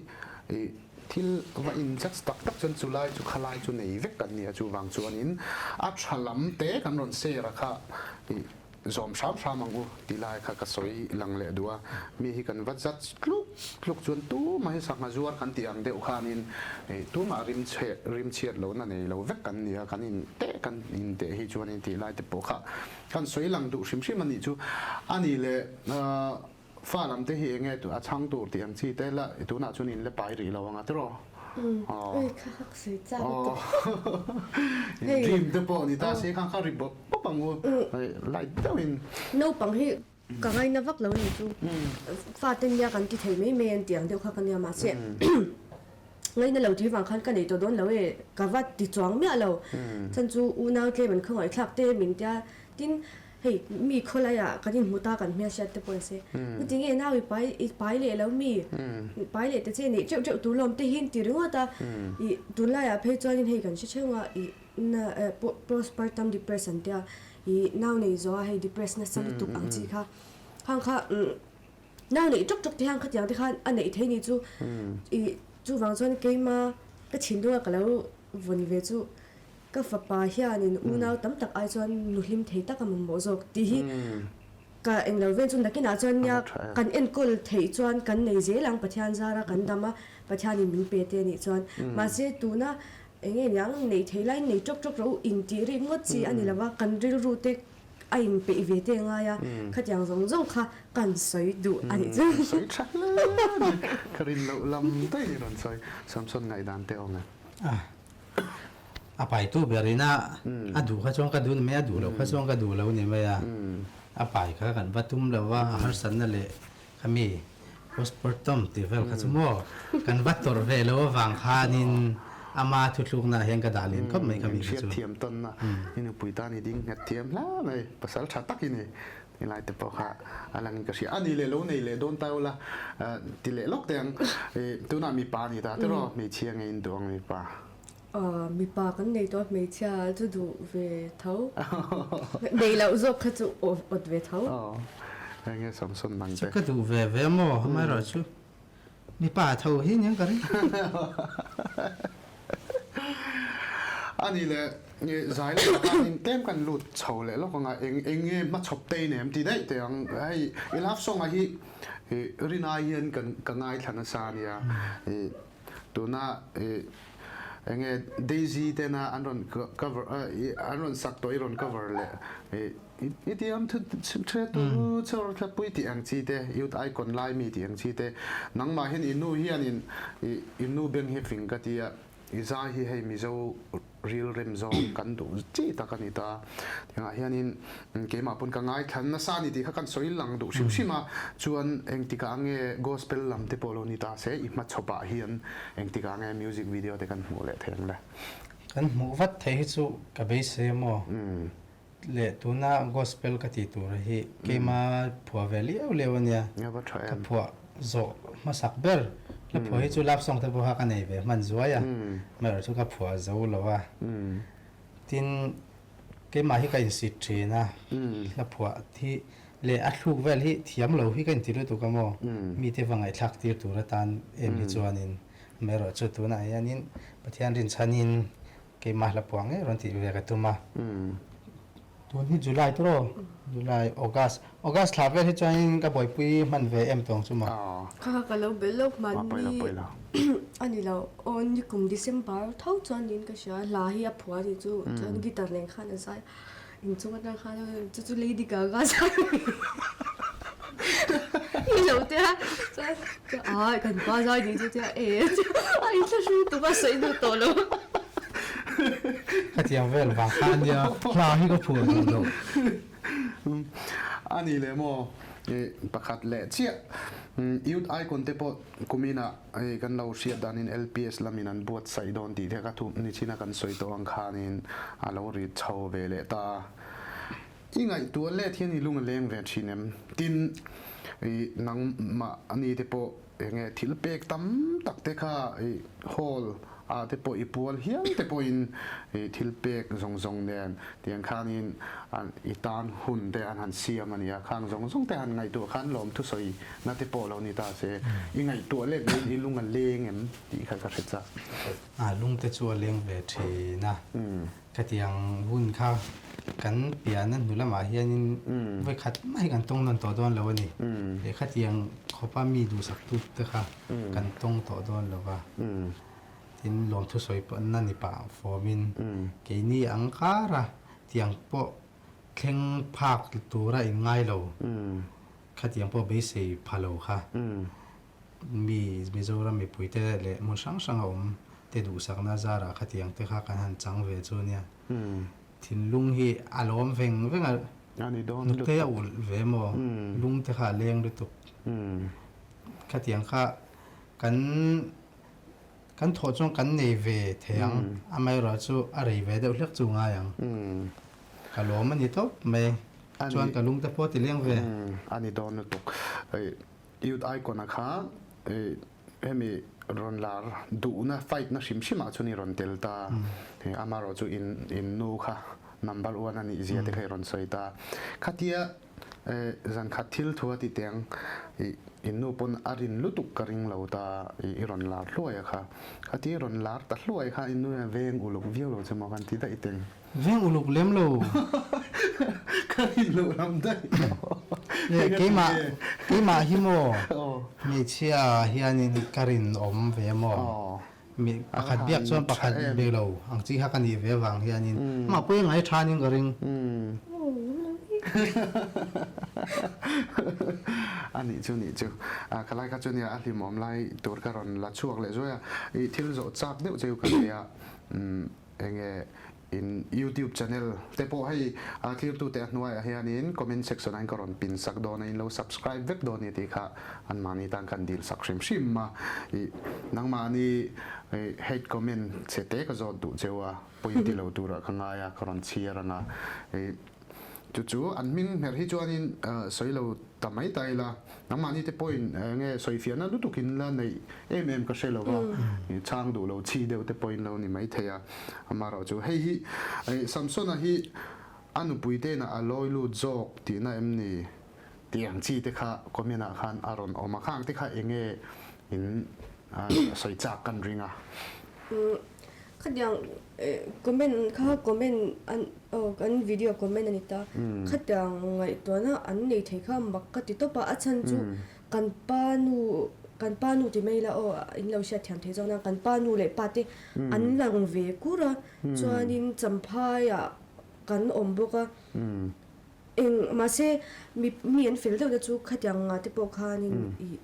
thil va in judge tak tak chuan chu lai chu khalai chu nei vek kan ni a, chuvang chuanin a tha lam te kan rawn share a kha zawm hram hram ang u tih lai kha ka sawi lang leh duh a. Mi hi kan va judge tluk tluk chuan tumah hi sangha zuar kan tih ang deuh khanin tumah rimchhiat lohna nei lo vek kan ni a, kan in teh kan in teh hi chuanin tih lai te pawh kha Kan sawi lang duh hrim hrim a nih chu. A nih leh fa lam te hi enge a chhang tur tih ang chi te la tunah chuan in la pai rih lo ang a tiraw? Ui kha hak sawi chak lutuk. In dream te pawh ni ta se khan kha ri bawp bawp ang u. Light deuhin. Naupang hi ka ngaina vak lo a nih chu. Fate nia kan ti thei mai mai an tih ang deuh kha ka nia mahse Ngaina lo tih vang khan ka nei tawh dawn lo e, ka va ti chuang miah lo. Chan chu unau tlem an khawngaih thlak te min tia, tin hei mi khawlaiah kan inhmu ta kan hmel hriat te pawh se, chuti nge nau i pai i pai leh lo mi, pai leh ta che neih teuh teuh tur lawm te hi an ti ringawt a, ih tunlaiah phei chuanin hei kan hre theuh a, ih na postpartum depression tia ih nau nei zawha hei depress nasa lutuk ang chi kha, khang kha umm. Nau neih ṭawk ṭawk te hian khatiang te khan a neih thei ni chu ih chuvang chuan keima ka thinlunga ka lo vawn ve chu ka fapa hianin unau tam tak ai chuan nu hlim thei tak a mamawh zawk tih hi ka englo vel chu nakinah chuan nia kan enkawl theih chuan kan nei zel ang Pathian zara kan dam a Pathianin min pe te a nih chuan mahse tuna eng nge niang neih theih laiin nei ṭawk ṭawk rawh u intih rik ngawt chi a ni lova kan rilru te A inpeih ve te ngai a, khatiang zawng zawng kha kan sawi duh a nih chu. Sawi tha hle mai, ka rin loh lam daih i rawn sawi. Samson ngaihdan te awm em? A paitu berin a a duh kha chuan ka duh ni mai a, a duh loh kha chuan ka duh lo ni mai a. A pai kha kan va tum lo a, a harsatna leh kha mi. Postpartum tih vel kha chu maw kan va tawrh ve lo avang khanin ama thuthluknaah hian ka dah lian khawp mai kha mi kha chu. Hriat thiam tawnna i nupui tan i ding nghet thiam hle mai, pasal tha tak i ni tih lai te pawh kha a langin ka hria. A ni leh lo nei leh dawn ta ula ti leh lawk teh ang. Tunah mipa a ni ta tiraw hmeichhia ngei in duh ang mipa? Mipa kan nei tawh a hmeichhia chu duh ve tho. Nei loh zawk kha chu awt ve tho. Enge Samson nang te? Chu ka duh ve ve maw amaherawhchu mipa tho hi aniang ka ring. Ani leh zai lamah khan in tlem kan lut chho leh lawk anga eng eng nge hmachhawp te in em ti daih teh ang. Hei i love song ah hi rinai hian ka ngaithla nasa ania. Tuna eng nge Daisy tena an rawn cover an rawn sak tawh i rawn cover leh i tiam thu hre tu chhawr thlapui tih ang chi te youth icon lai mi tih ang chi te nangmah hian i nu hianin i nu beng hi fing ka tia i zai hi hei Mizo ril rem zawng kan duh chi tak a ni ta. Tiangah hianin keimah pawn ka ngaithla nasa a ni tih kha kan sawi lang duh hrim hrim a, chuan engtikah nge gospel lam te pawh lo ni ta se i hmachhawpah hian engtikah nge music video te kan hmuh leh thei ang le. Kan hmuh vat thei hi chu ka beisei a maw? Leh tuna gospel ka tih tur hi keima phuah ve liau liau a nia. Ka phuah zawh hmasak ber la phuah hi chu love song te pawh kha ka nei ve hman zuai a, amaherawh chu ka phuah zo lo a. Tin, keimah hi ka insit thin a, hla phuah hi leh a thluk vel hi thiam lo hi ka inti lutuk a maw, mite va ngaihthlak tir tur atan em hi chuanin amaherawh chu tunah hianin Pathian rinchhanin Keimah hla puah ngei rawn tih ve ka tum a. Tun hi July tur aw, July, August, August thla vel hi chuanin ka buaipui hman ve em tawng chu maw. Kha kha ka lo belh lo hman ni a ni lo aw nikum December tho chuan niin ka hria hla hi a phuah a nih chu chuan guitar nen khan a zai a inchung atang khan chu chu Lady Gaga zai ni lo te a chuan ai kan pa zai nih chu tia e a inthlahrung tuk a sawi duh tawh lo. Khatiang vel vang kha ania hla hi ka phuah duh lo. A ni leh maw pakhat leh chiah Youth Icon te pawh kuminah hei kan lo hriat danin LPS lamin an buatsaih dawn tih te ka thu nichina kan sawi tawh ang khanin a lo ri chho ve leh ta. I ngaihtuah let hian i lung a leng ve thin em? Tin, i nangmah ani te pawh eng nge thil pek tam tak te kha i hall ah te pawh i pual hial te pawhin i thil pek zawng zawng nen tiang khanin i tan hun te an han siam a nia. Khang zawng zawng te han ngaihtuah khan lawmthusawi na te pawh lo ni ta se, i ngaihtuah let vein i lung a leng em tih kha ka hre chak. A lung te chu a leng ve thin a. Khatiang hun kha kan piahna hnu lamah hianin vawikhat mai kan tawng nawn tawh dawn lo a ni. Leh khatiang khawpa mi duhsaktu te kha kan tawng tawh dawn lo va. Tin, lawmthu sawi pawhna ni pah fawmin keini ang kara tiang pawh thleng phak tura inngai lo, khatiang pawh beisei pha lo kha. Mi Mizoram mipuite leh hmun hrang hranga awm te duhsakna zarah khatiang te kha kan han chang ve chu ania. Thinlung hi a lawm veng veng a, hnute a ulh ve maw, lung te kha a leng lutuk. Khatiang kha kan kan thawh chuan kan nei ve thei ang, amaherawhchu a rei ve deuh hlek chu ngai ang. Ka lawm a ni tawp mai, chuan ka lung te pawh ti leng ve. A ni dawn lutuk. Youth Icon a kha hemi rawn lar duhna fight na hrim hrim ah chuan i rawn tel ta. Amaherawh chu in in nu kha number one a nih zia te kha i rawn sawi ta. Khatia zan khat thil thu a ti teng i in nu pawn a rin lutuk ka ring lo ta i rawn lar hluai a kha. Khatia i rawn lar ta hluai kha in nu hian veng uluk viau lo che maw kan ti daih teng. Veng uluk lem lo. Ka rin loh lam daih lo. Le keimah keimah hi maw hmeichhia hianin ka rin awm ve maw mi pakhat biak chuan pakhat be lo ang chi kha ka nih ve avang hianin amah pawh hi ngai thanin ka ring. A nih chu nih chu. Ka lai kha chu nia a hlimawm lai tur ka rawn la chhuak leh zuai a. I thil zawh chak deuh cheu ka nei a. Enge. In YouTube channel te pawh hei a thlirtute a hnuaiah hianin comment section ah hian ka rawn pin sak dawn a, in lo subscribe vek dawn nia tih kha anmahni tan kan dil sak hrim hrim a. Ih nangmahni hate comment chhe te ka zawt duh cheu a, pawi ti lo turah ka ngai a, ka rawn chhiar ang a. Ih chu chu an hming hmer hi chuanin sawi lo ta mai ta ila, nangmahni te pawhin enge sawifiahna lutukin la neih em em ka hre lo va, chhang duh lo chi deuh te pawhin lo ni maithei a. Amaherawh chu hei hi Samsona hi a nupui te inah a lawi lut zawk tihna em ni tih ang chi te kha comment ah khan a rawn awm a, khang te kha enge in sawi chak kan ring a. Khatiang comment kha comment an aw kan video comment a ni ta, khatiang ngaihtuahna an nei thei kha mak ka ti tawp a, a chhan chu Kan pa nu, kan pa nu ti mai ila aw in lo hriat thiam thei zawk na, kan pa nu leh pa te an lang ve kur a, chuanin Champhai ah kan awm bawk a, eng mahse mi mi an fel deuh te chu khatiang nga te pawh khanin ih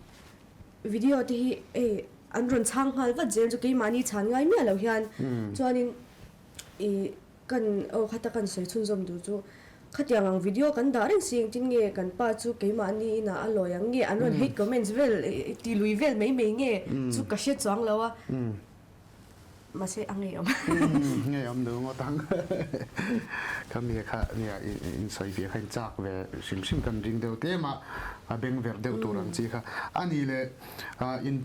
video te hi hei an rawn chhang nghal vat zel chu keimahni chhan ngai miah lo hian chuanin ih Kan aw khata kan sawi chhunzawm duh chu khatiang ang video kan dah reng si engtin nge kan pa chu keimahni inah a lawi ang nge an rawn hate comments vel ti lui vel mai mai nge chu ka hre chuang lo a mahse a ngeiawm. Ngeiawm duh ngawt ang ka mi kha nia in sawi ve kha in chak ve hrim hrim kan ring deuh tlem a a beng ver deuh tur ang chi kha a ni leh in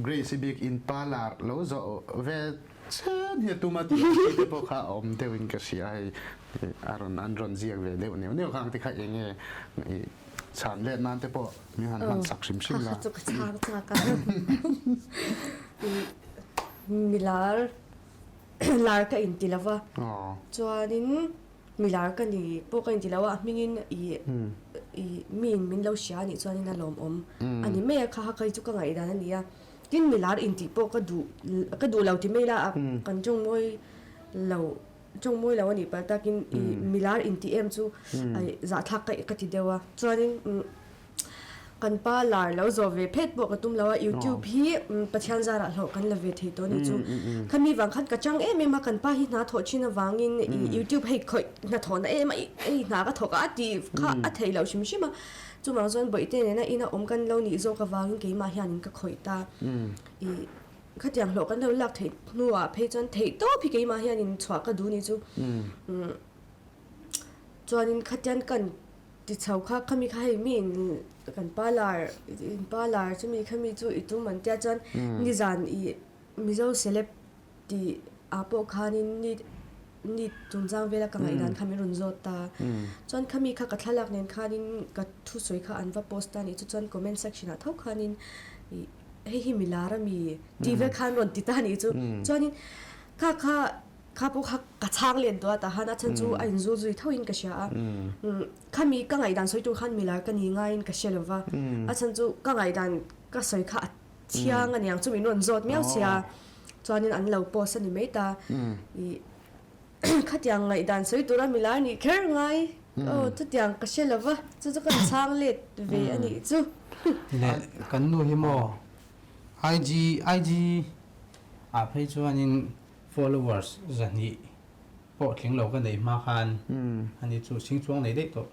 Grace i bik in pa lar lo zawh ve chen hi a tum a tih ang chi te pawh kha a awm deuh in ka hria hei a rawn an rawn ziak ve deuh neuh neuh khang te kha eng nge i chhan let nan te pawh min han hman sak hrim hrim la. Chu ka chhang chak a milar lar ka inti lova chuanin Milar ka ni pawh ka inti lo a, a hmingin i i miin min lo hria anih chuanin a lawmawm a ni mai a, kha kha kei chu ka ngaihdan a ni a. Tin milar intih pawh ka duh ka duh lo ti mai la a, kan tawngmawi lo tawngmawi lo a nih palh takin i milar intih em chu zahthlak ka ka ti deuh a. Chuanin Kan pa lar lo zawh ve phet pawh ka tum lo a, YouTube hi Pathian zarah hlauh kan la ve thei tawh a nih chu. Khami vang khan ka chang em em a, kan pa hi hna thawh thin avangin YouTube hei khawih hna thawhna em a, hei hna ka thawk a a tih kha a theih loh hrim hrim a. Chuvang chuan Bawihte nena ina awm kan lo nih zawk avangin keimah hianin ka khawih ta. Ih khatiang hlawh kan lo lak theih hnuah phei chuan theih tawp hi keimah hianin chhuah ka duh a nih chu. Chuanin khatian kan Ti chho kha khami kha hei mi in kan pa lar in pa lar chumi khami chu i tum an tia chuan nizan i Mizo celeb tih ah pawh khanin ni ni chungchang vela ka ngaihdan kha min rawn zawt ta chuan khami kha ka thlalak nen khanin ka thusawi kha an va post ta nih chu chuan comment section ah tho khanin ih hei hi mi lar ami tih vel khan rawn ti ta nih chu chuanin kha kha Kha pawh kha ka chhang len tawh a tah han a chhan chu a inzul zui tho in ka hria a. Khami ka ngaihdan sawi tur khan milar ka ni ngaiin ka hre lova. A chhan chu ka ngaihdan ka sawi kha a thiang a niang chu min rawn zawt miau sia. Chuanin an lo post a ni mai ta. Ih khatiang ngaihdan sawi tura milar nih kher ngai aw chutiang ka hre lova chu chu ka chhang let ve a nih chu. Leh kan nu hi maw IG IG ah phei chuanin Followers 200 pawh tling lo ka nei hma khan ani chu sing chuang nei daih tawh.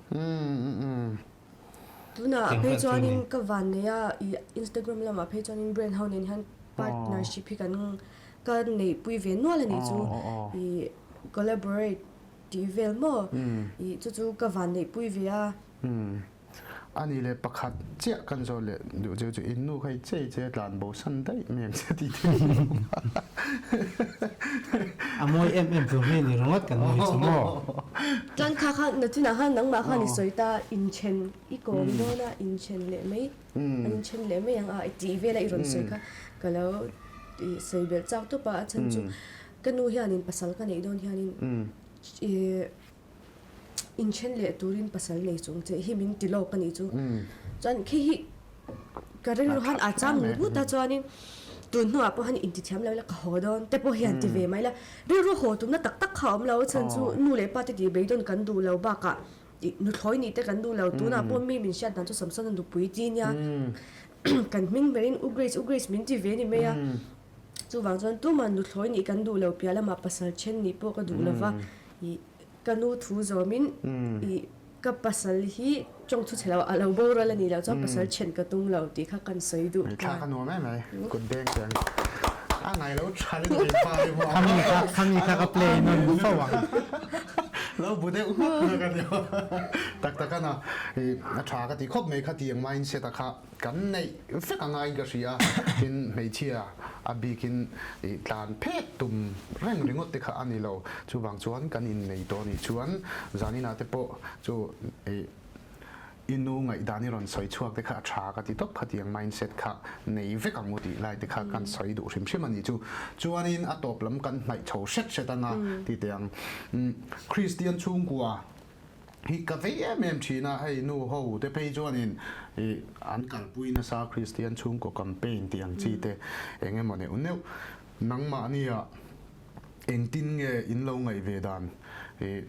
Tunah phei chuanin ka van nei a, i Instagram lamah phei chuanin brand ho nen hian partnership hi kan ka neihpui ve nual a nih chu, i collaborate tih vel maw, i chu chu ka van neihpui ve a. A ni leh pakhat chiah kan zawh leh duh cheu chu in nu kha i chei che tlan bo san daih mai ang che tih te hi a awm a. A mawi em em tur hi ni ringawt kan nui chu maw? Chuan kha kha nachinah khan nangmah khan i sawi ta inthen i kawm dawn a inthen leh mai an inthen leh mai ang a i tih vel a i rawn sawi kha ka lo sawi belh chak tawp a a chhan chu ka nu hianin pasal ka neih dawn hianin i Inthen leh turin pasal nei chung che hi min ti lawk a nih chu. Chuan khi hi ka rilru khan a chang ngut ngut a chuanin tun hnuah pawh han intithiam lo ila ka haw dawn te pawh hian ti ve mai la. Rilru haw tumna tak tak kha a awm lo a chhan chu nu leh pa te tih beidawn kan duh lo bakah ih nuthlawi nih te kan duh lo. Tunah pawh mi min hriat dan chu Samson a nupui ti nia kan hming berin U Grace U Grace min ti ve ni mai a. Chuvang chuan tumah nuthlawi nih kan duh lo piah lamah pasal then nih pawh ka duh lo va, ih ka nu thu zawmin ih ka pasal hi tawng thu chhe lo a lo boral a nih loh chuan pasal then ka tum lo tih kha kan sawi duh nghal. Thla ka nuam em mai, kut beng chiang a ngai lo tha lutuk in pa hi maw. Khami kha khami kha ka play nawn fo ang. Lo bu deuh hmak hmak a ni maw. Tak tak a na ih a tha ka ti khawp mai kha tiang mindset a kha. Kan neih vek a ngaiin ka hria, tin hmeichhia a bikin ih tlan phek tum reng ringawt te kha a ni lo. Chuvang chuan kan innei tawh a nih chuan zaninah te pawh chu ih i nu ngaihdan i rawn sawi chhuak te kha a tha ka ti tawp khatiang mindset kha nei vek ang u tih lai te kha kan sawi duh hrim hrim a nih chu. Chuanin a tawp lam kan hnaih chho hret hret anga ti teh ang. Kristian chhungkua Hi ka vei em em thin a, hei nu ho te phei chuanin ih an kalpui nasa Kristian chhungkaw campaign tih ang chi te eng emaw neuh neuh nangmahnia engtin nge in lo ngaih ve dan ih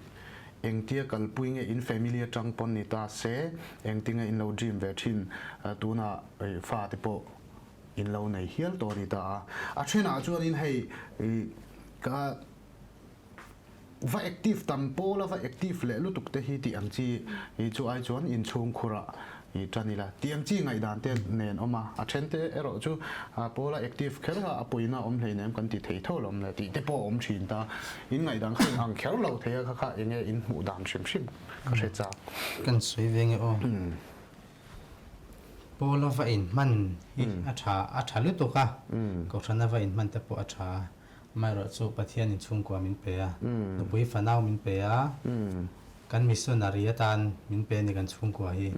engtia kalpui nge in family atang pawn ni ta se engtinge in lo dream ve thin tunah ih fa te pawh in lo nei hial tawh a ni ta a, a thenah chuanin hei ih ka Va active tam pawl a va active leh lutuk te hi tih ang chi hi chu ai chuan inchhung khurah i tan ila tih ang chi ngaihdan te nen awm a, a then te erawh chu pawl a active kher a a puina awm hleinem kan ti thei tho lawm le tih te pawh a awm thin ta, in ngaihdan kha in ang kher lo thei a kha kha enge in hmuh dan hrim hrim ka hre chak. Kan sawi ve nge aw. Pawl a va inhman hi a tha a tha lutuk a, Kohhran a va inhman te pawh a tha. Amaherawhchu Pathianin chhungkua min pe a, nupui fanau min pe a, kan missionary atan min pe a ni kan chhungkua hi.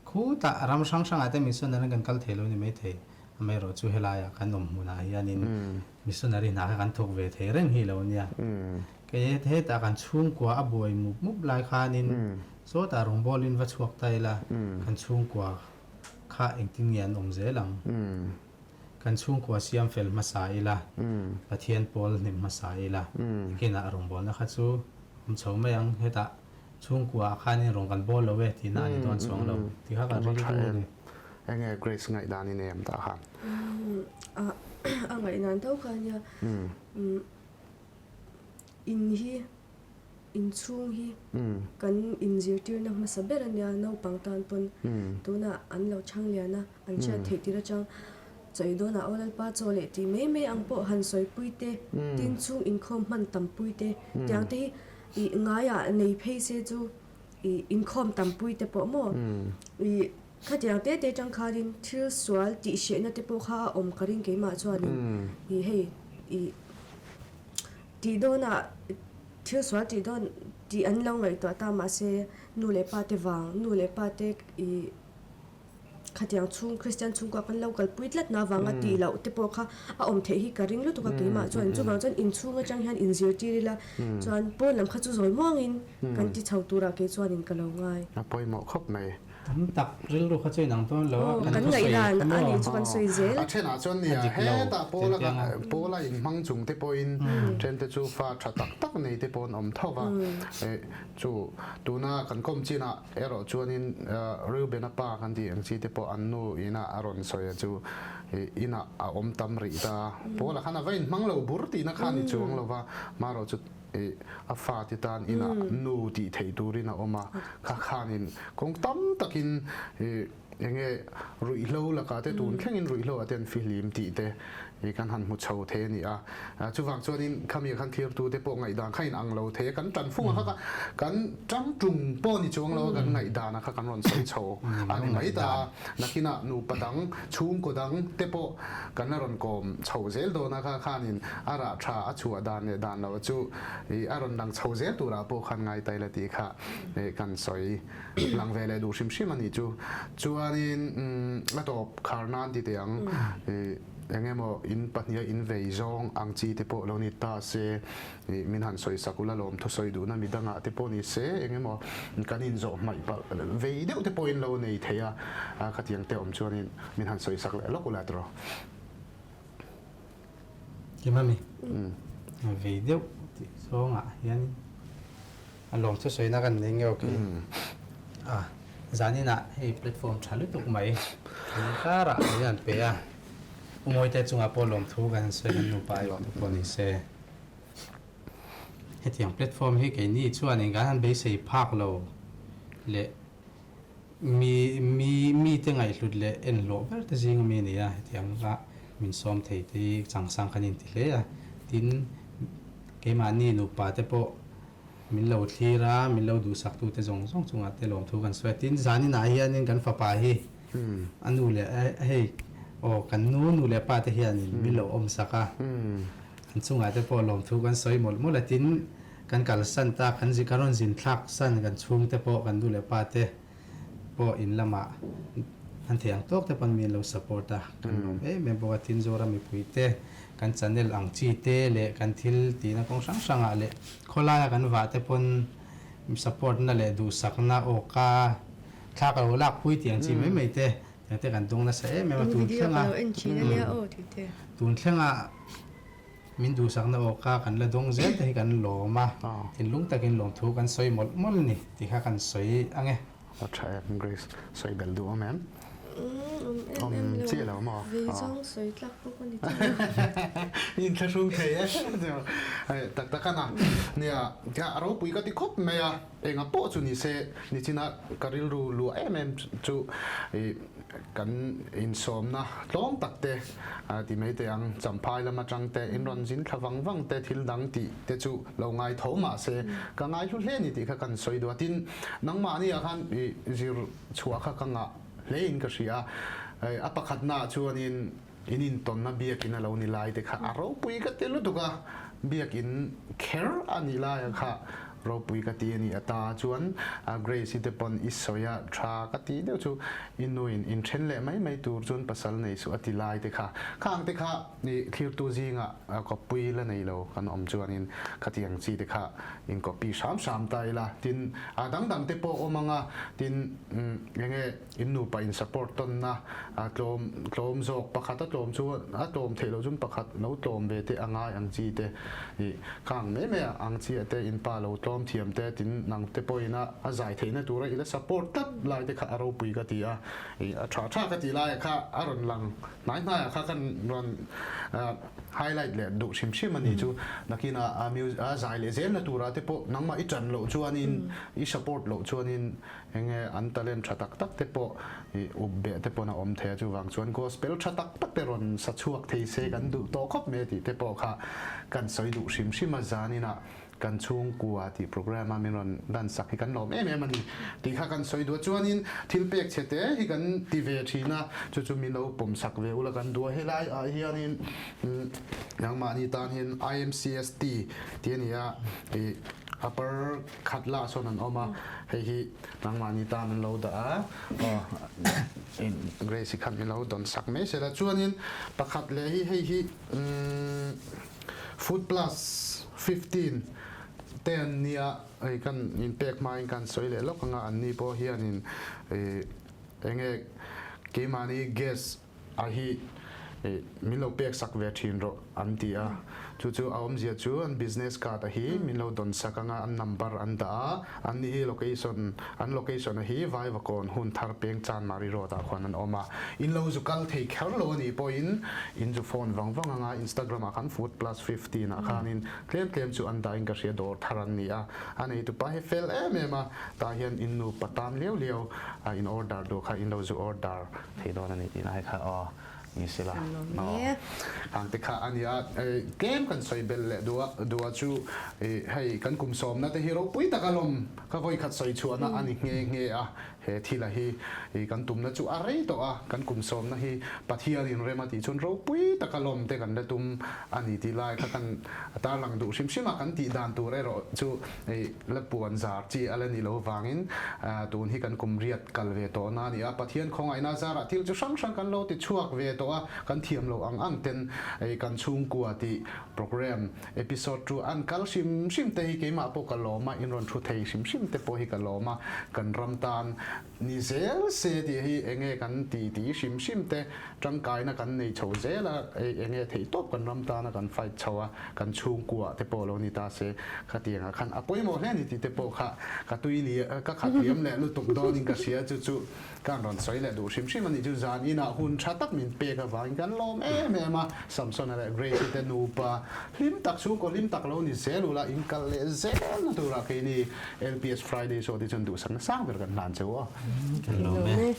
Khutah ram hrang hrangah te missionary kan kal thei lo ni maithei. Amaherawhchu helaiah kan awm hmunah hianin missionary hna kha kan thawk ve thei reng hi lo nia. Kei hetah kan chhungkua a buai mup mup lai khanin sawtah rawngbawlin va chhuak ta ila kan chhungkua kha engtin nge an awm zel ang? Kan chhungkua siam fel hmasa ila, Pathian pawl hnem hmasa ila, kinah rawngbawlna kha chu awm chho mai ang, hetah chhungkua ah khanin rawn kan bawl lo e tihna a ni dawn chuang lo tih kha kan rilru a ni. Enge Grace ngaihdan i nei em tah khan? A ngaihdan tho kha nia, in hi Inchhung hi kan inzirtirna hmasa ber a nia, naupang tan pawn tunah an lo chhang lian a, an hriat theih tir atang chawi dawnah aw Lalpa chaw leh tih mai mai ang pawh han sawipui te, tin chhung inkhawm hman tampui te, tiang te hi ih ngaiah nei phei se chu ih inkhawm tampui te pawh maw ih khatiang te te atang khanin thil sual tih hrehna te pawh kha a awm ka ring keimah chuanin ih hei ih. Tih dawnah thil sual tih dawn tih an lo ngaihtuah ta mahse nu leh pa te vang, nu leh pa te ih khatiang chhung Kristian chhungkua kan lo kalpui tlat na vanga tih loh te pawh kha a awm theih hi ka ring lutuk a keimah chuan chuvang chuan inchhung atang hian inzirtir ila chuan pawn lam kha chu zawi muangin kan ti chho turah kei chuanin ka lo ngai. A pawimawh khawp mai. Tam tak rilru kha chu inang dawn lo a, kan thusawi kha maw? A thenah chuan nia, hetah Paula Paula inhmang chung te pawhin thente chu fa tha tak tak nei te pawh an awm tho va, chu tuna kan kawm chinah erawh chuanin Reuben-a pa kan tih ang chi te pawh an nu ina a rawn sawi a chu inah a awm tam rih ta, Paula khan a va inhmang lo bur tihna kha a ni chuang lo va, marawh chu Ih, a fate tan inah nu tih theih turin a awm a, kha khanin kawng tam takin ih enge ruihhlo lakah te tun thlengin ruihhlo ah te an fihlim tih te ih kan han hmu chho thei a ni a. Chuvang chuanin khami khan thirtu te pawh ngaihdan kha in ang lo thei a, kan tan fung a kha kha kan tang tung pawh ni chuang lo a kan ngaihdan a kha kan rawn sawi chho a ni mai ta a. Nakinah nupa dang, chhungkaw dang te pawh kan la rawn kawm chho zel dawn a, kha khanin a rah tha a chhuah dan leh dan loh chu ih a rawn lang chho zel turah pawh khan ngai tai la tih kha ih kan sawi lang ve leh duh hrim hrim a nih chu. Chuanin a tawp khar nan ti teh ang ih eng emaw in pahniha in vei zawng ang chi te pawh lo ni ta se Ih, min han sawi sak ula lawm thusawi duhna mi dangah te pawh ni se, eng emaw kan inzawh hmaih palh vei deuh te pawhin lo nei thei a, khatiang te awm chuanin min han sawi sak leh lawk ula tiraw. Kimami, vei deuh tih zawngah hianin a lawm thusawina kan nei nge okay. A, zaninah hei platform tha lutuk mai kan karah hian pe a. U Mawite chungah pawh lawmthu kan sawi kan nupa erawh te pawh ni se. Hetiang platform hi keini chuanin kan han beisei phak lo leh mi mi mite ngaihhlut leh enhlawh ber te zing ami a ni a, hetiang a min sawm thei te hi changsang kan inti hle a, tin keimahni nupa te pawh min lo thlir a, min lo duhsak tu te zawng zawng chungah te lawmthu kan sawi a, tin zaninah hianin kan fapa hi a nu leh hei aw kan nu nu leh pa te hianin min lo awm sak a, an chungah te pawh lawmthu kan sawi mawlh mawlh a, tin Kan kalsan tak, kan kan rawn zin thlak san kan chhungte pawh, kan nu leh pa te pawh in lamah an thei ang tawk te pawn mi an lo support a, kan lawm em em bawk a. Tin, Zoram mipui te, kan channel ang chi te leh kan thil tihna kawng hrang hrangah leh khawlaia kan vah te pawn support na leh duhsakna awka thlak lo lakpui tih ang chi mai mai te, tiang te kan dawng nasa em em a. Tun thlenga tun thlenga. Min duhsakna awka kan la dawng zel te hi kan lawm a, thinlung takin lawmthu kan sawi mawlh mawlh a ni tih kha kan sawi ang e. A tha em Grace, sawi belh duh awm em? Awm em em lo, chiah lo maw? Vei zawng sawi tlak bawk a ni chiah lo. I inthlahrung thei e tak tak a na. Nia, a ropui ka ti khawp mai a, enga pawh chu ni se, nichina ka rilru luah em em chu i Kan insawmna tlawm tak te ti mai teh ang, Champhai lam atang te, in rawn zin thla vang vang te, thil dang tih te chu lo ngai tho mah se, ka ngai hlu hle a ni tih kha kan sawi duh a. Tin, nangmahni ah khan i zir chhuah kha ka ngah hle in ka hria a, a pakhatna ah chuanin in intawnna biakin a lo ni lai te kha a ropui ka ti lutuk a, biakin kher a nih laia kha ropui ka ti a ni ata chuan Grace-i te pawn i sawi a tha ka ti deuh chu i nuin inthen leh mai mai tur chuan pasal nei suh a ti lai te kha khang te kha i thlirtu zingah kawppui la nei lo kan awm chuanin khatiang chi te kha in copy hram hram ta ila tin a dang dang te pawh awm ang a tin enge In nupa in support tawnna a tlawm tlawm zawk pakhat a tlawm chu a tlawm theih loh chuan pakhat lo tlawm ve te a ngai ang chi te ih khang mai mai a ang chi a te in pa lo tlawm thiam te tin nang te pawhin a a zai theihna tura i la support tlat lai te kha a ropui ka ti a ih a tha tha ka tih lai ah kha a rawn lang hnai hnai ah kha kan rawn highlight leh duh hrim hrim a ni chu nakin a a music a zai leh zelna tura te pawh nangmah i tan loh chuanin i support loh chuanin Enge an talent tha tak tak te pawh i up beh te pawn a awm thei a, chuvang chuan gospel tha tak tak te rawn sa chhuak thei se kan duh tawh khawp mai a tih te pawh kha kan sawi duh hrim hrim a, zaninah kan chhungkua tih program a min rawn dan sak hi kan lawm em em a ni tih kha kan sawi duh a, chuanin thil pek chhe te hi kan ti ve thin a, chu chu min lo pawm sak ve ula kan duh a, helai ah hianin nangmahni tan hian IMCST tih a ni a, ih upper Khat lah sawn an awm a, hei hi nangmahni tan an lo dah a, aw Grace-i khan min lo dawn sak mai sela. Chuanin pakhat leh hi hei hi Food Plus 15 te an nia, hei kan inpek hmain kan sawi leh lawk anga anni pawh hianin eng nge keimahni gas a hi min lo pek sak ve thin rawh an ti a, chu chu a awmzia chu an business card a hi min lo dawn sak anga an number an dah a, an ni hi location an location a hi Vaivakawn hun thar peng Chanmari road ah khuan an awm a, in lo zu kal thei kher lo a nih pawhin in zu phone vang vang anga Instagram ah khan food plus 15 ah khanin tlem tlem chu an dah in ka hria dawr thar an ni a, a neitupa hi fel em em a, tah hian in nupa tan liau liau a in order duh kha in lo zu order Thei dawn a ni tih lai kha aw ni se la aw ang te kha a ni a, tlem kan sawi belh leh duh a duh a chu hei kan kum sawmna te hi ropui tak alawm ka vawi khat sawi chhuahna a ni nghe nghe a, he thila hi kan tumna chu a rei tawh a, kan kum sawmna hi Pathian in rem a tih chuan ropui tak alawm te kan la tum a ni tih lai kha kan tarlang duh hrim hrim a, kan tih dan tur erawh chu la puan zar chi a la ni lo vangin tun hi kan kum riat kal ve tawh na a ni a, Pathian khawngaihna zarah thil chu hrang hrang kan lo ti chhuak ve tawh a, kan thiam loh ang ang ten kan chhungkua tih program episode chu an kal hrim hrim te hi keimah pawh ka lawm a, in rawn thu thei hrim hrim te pawh hi ka lawm a, kan ram tan ni zel se tih hi enge kan ti ti hrim hrim te tangkaina kan nei chho zel a, enge theihtawp kan ram tana kan fight chho a, kan chhungkua te pawh lo ni ta se khatiangah khan a pawimawh hle a ni tih te pawh kha ka tui li ka khat liam leh lutuk dawnin ka hria chu chu ka han rawn sawi leh duh hrim hrim a nih chu zan inah hun tha tak min pek. pek avangin kan lawm em em a, Samsona leh Grace-i te nupa hlim tak chhungkaw hlim tak lo ni zel ula in kal leh zel na turah keini LPS Friday Show te chuan duhsakna sang ber kan hlan che u a. Kan lawm e.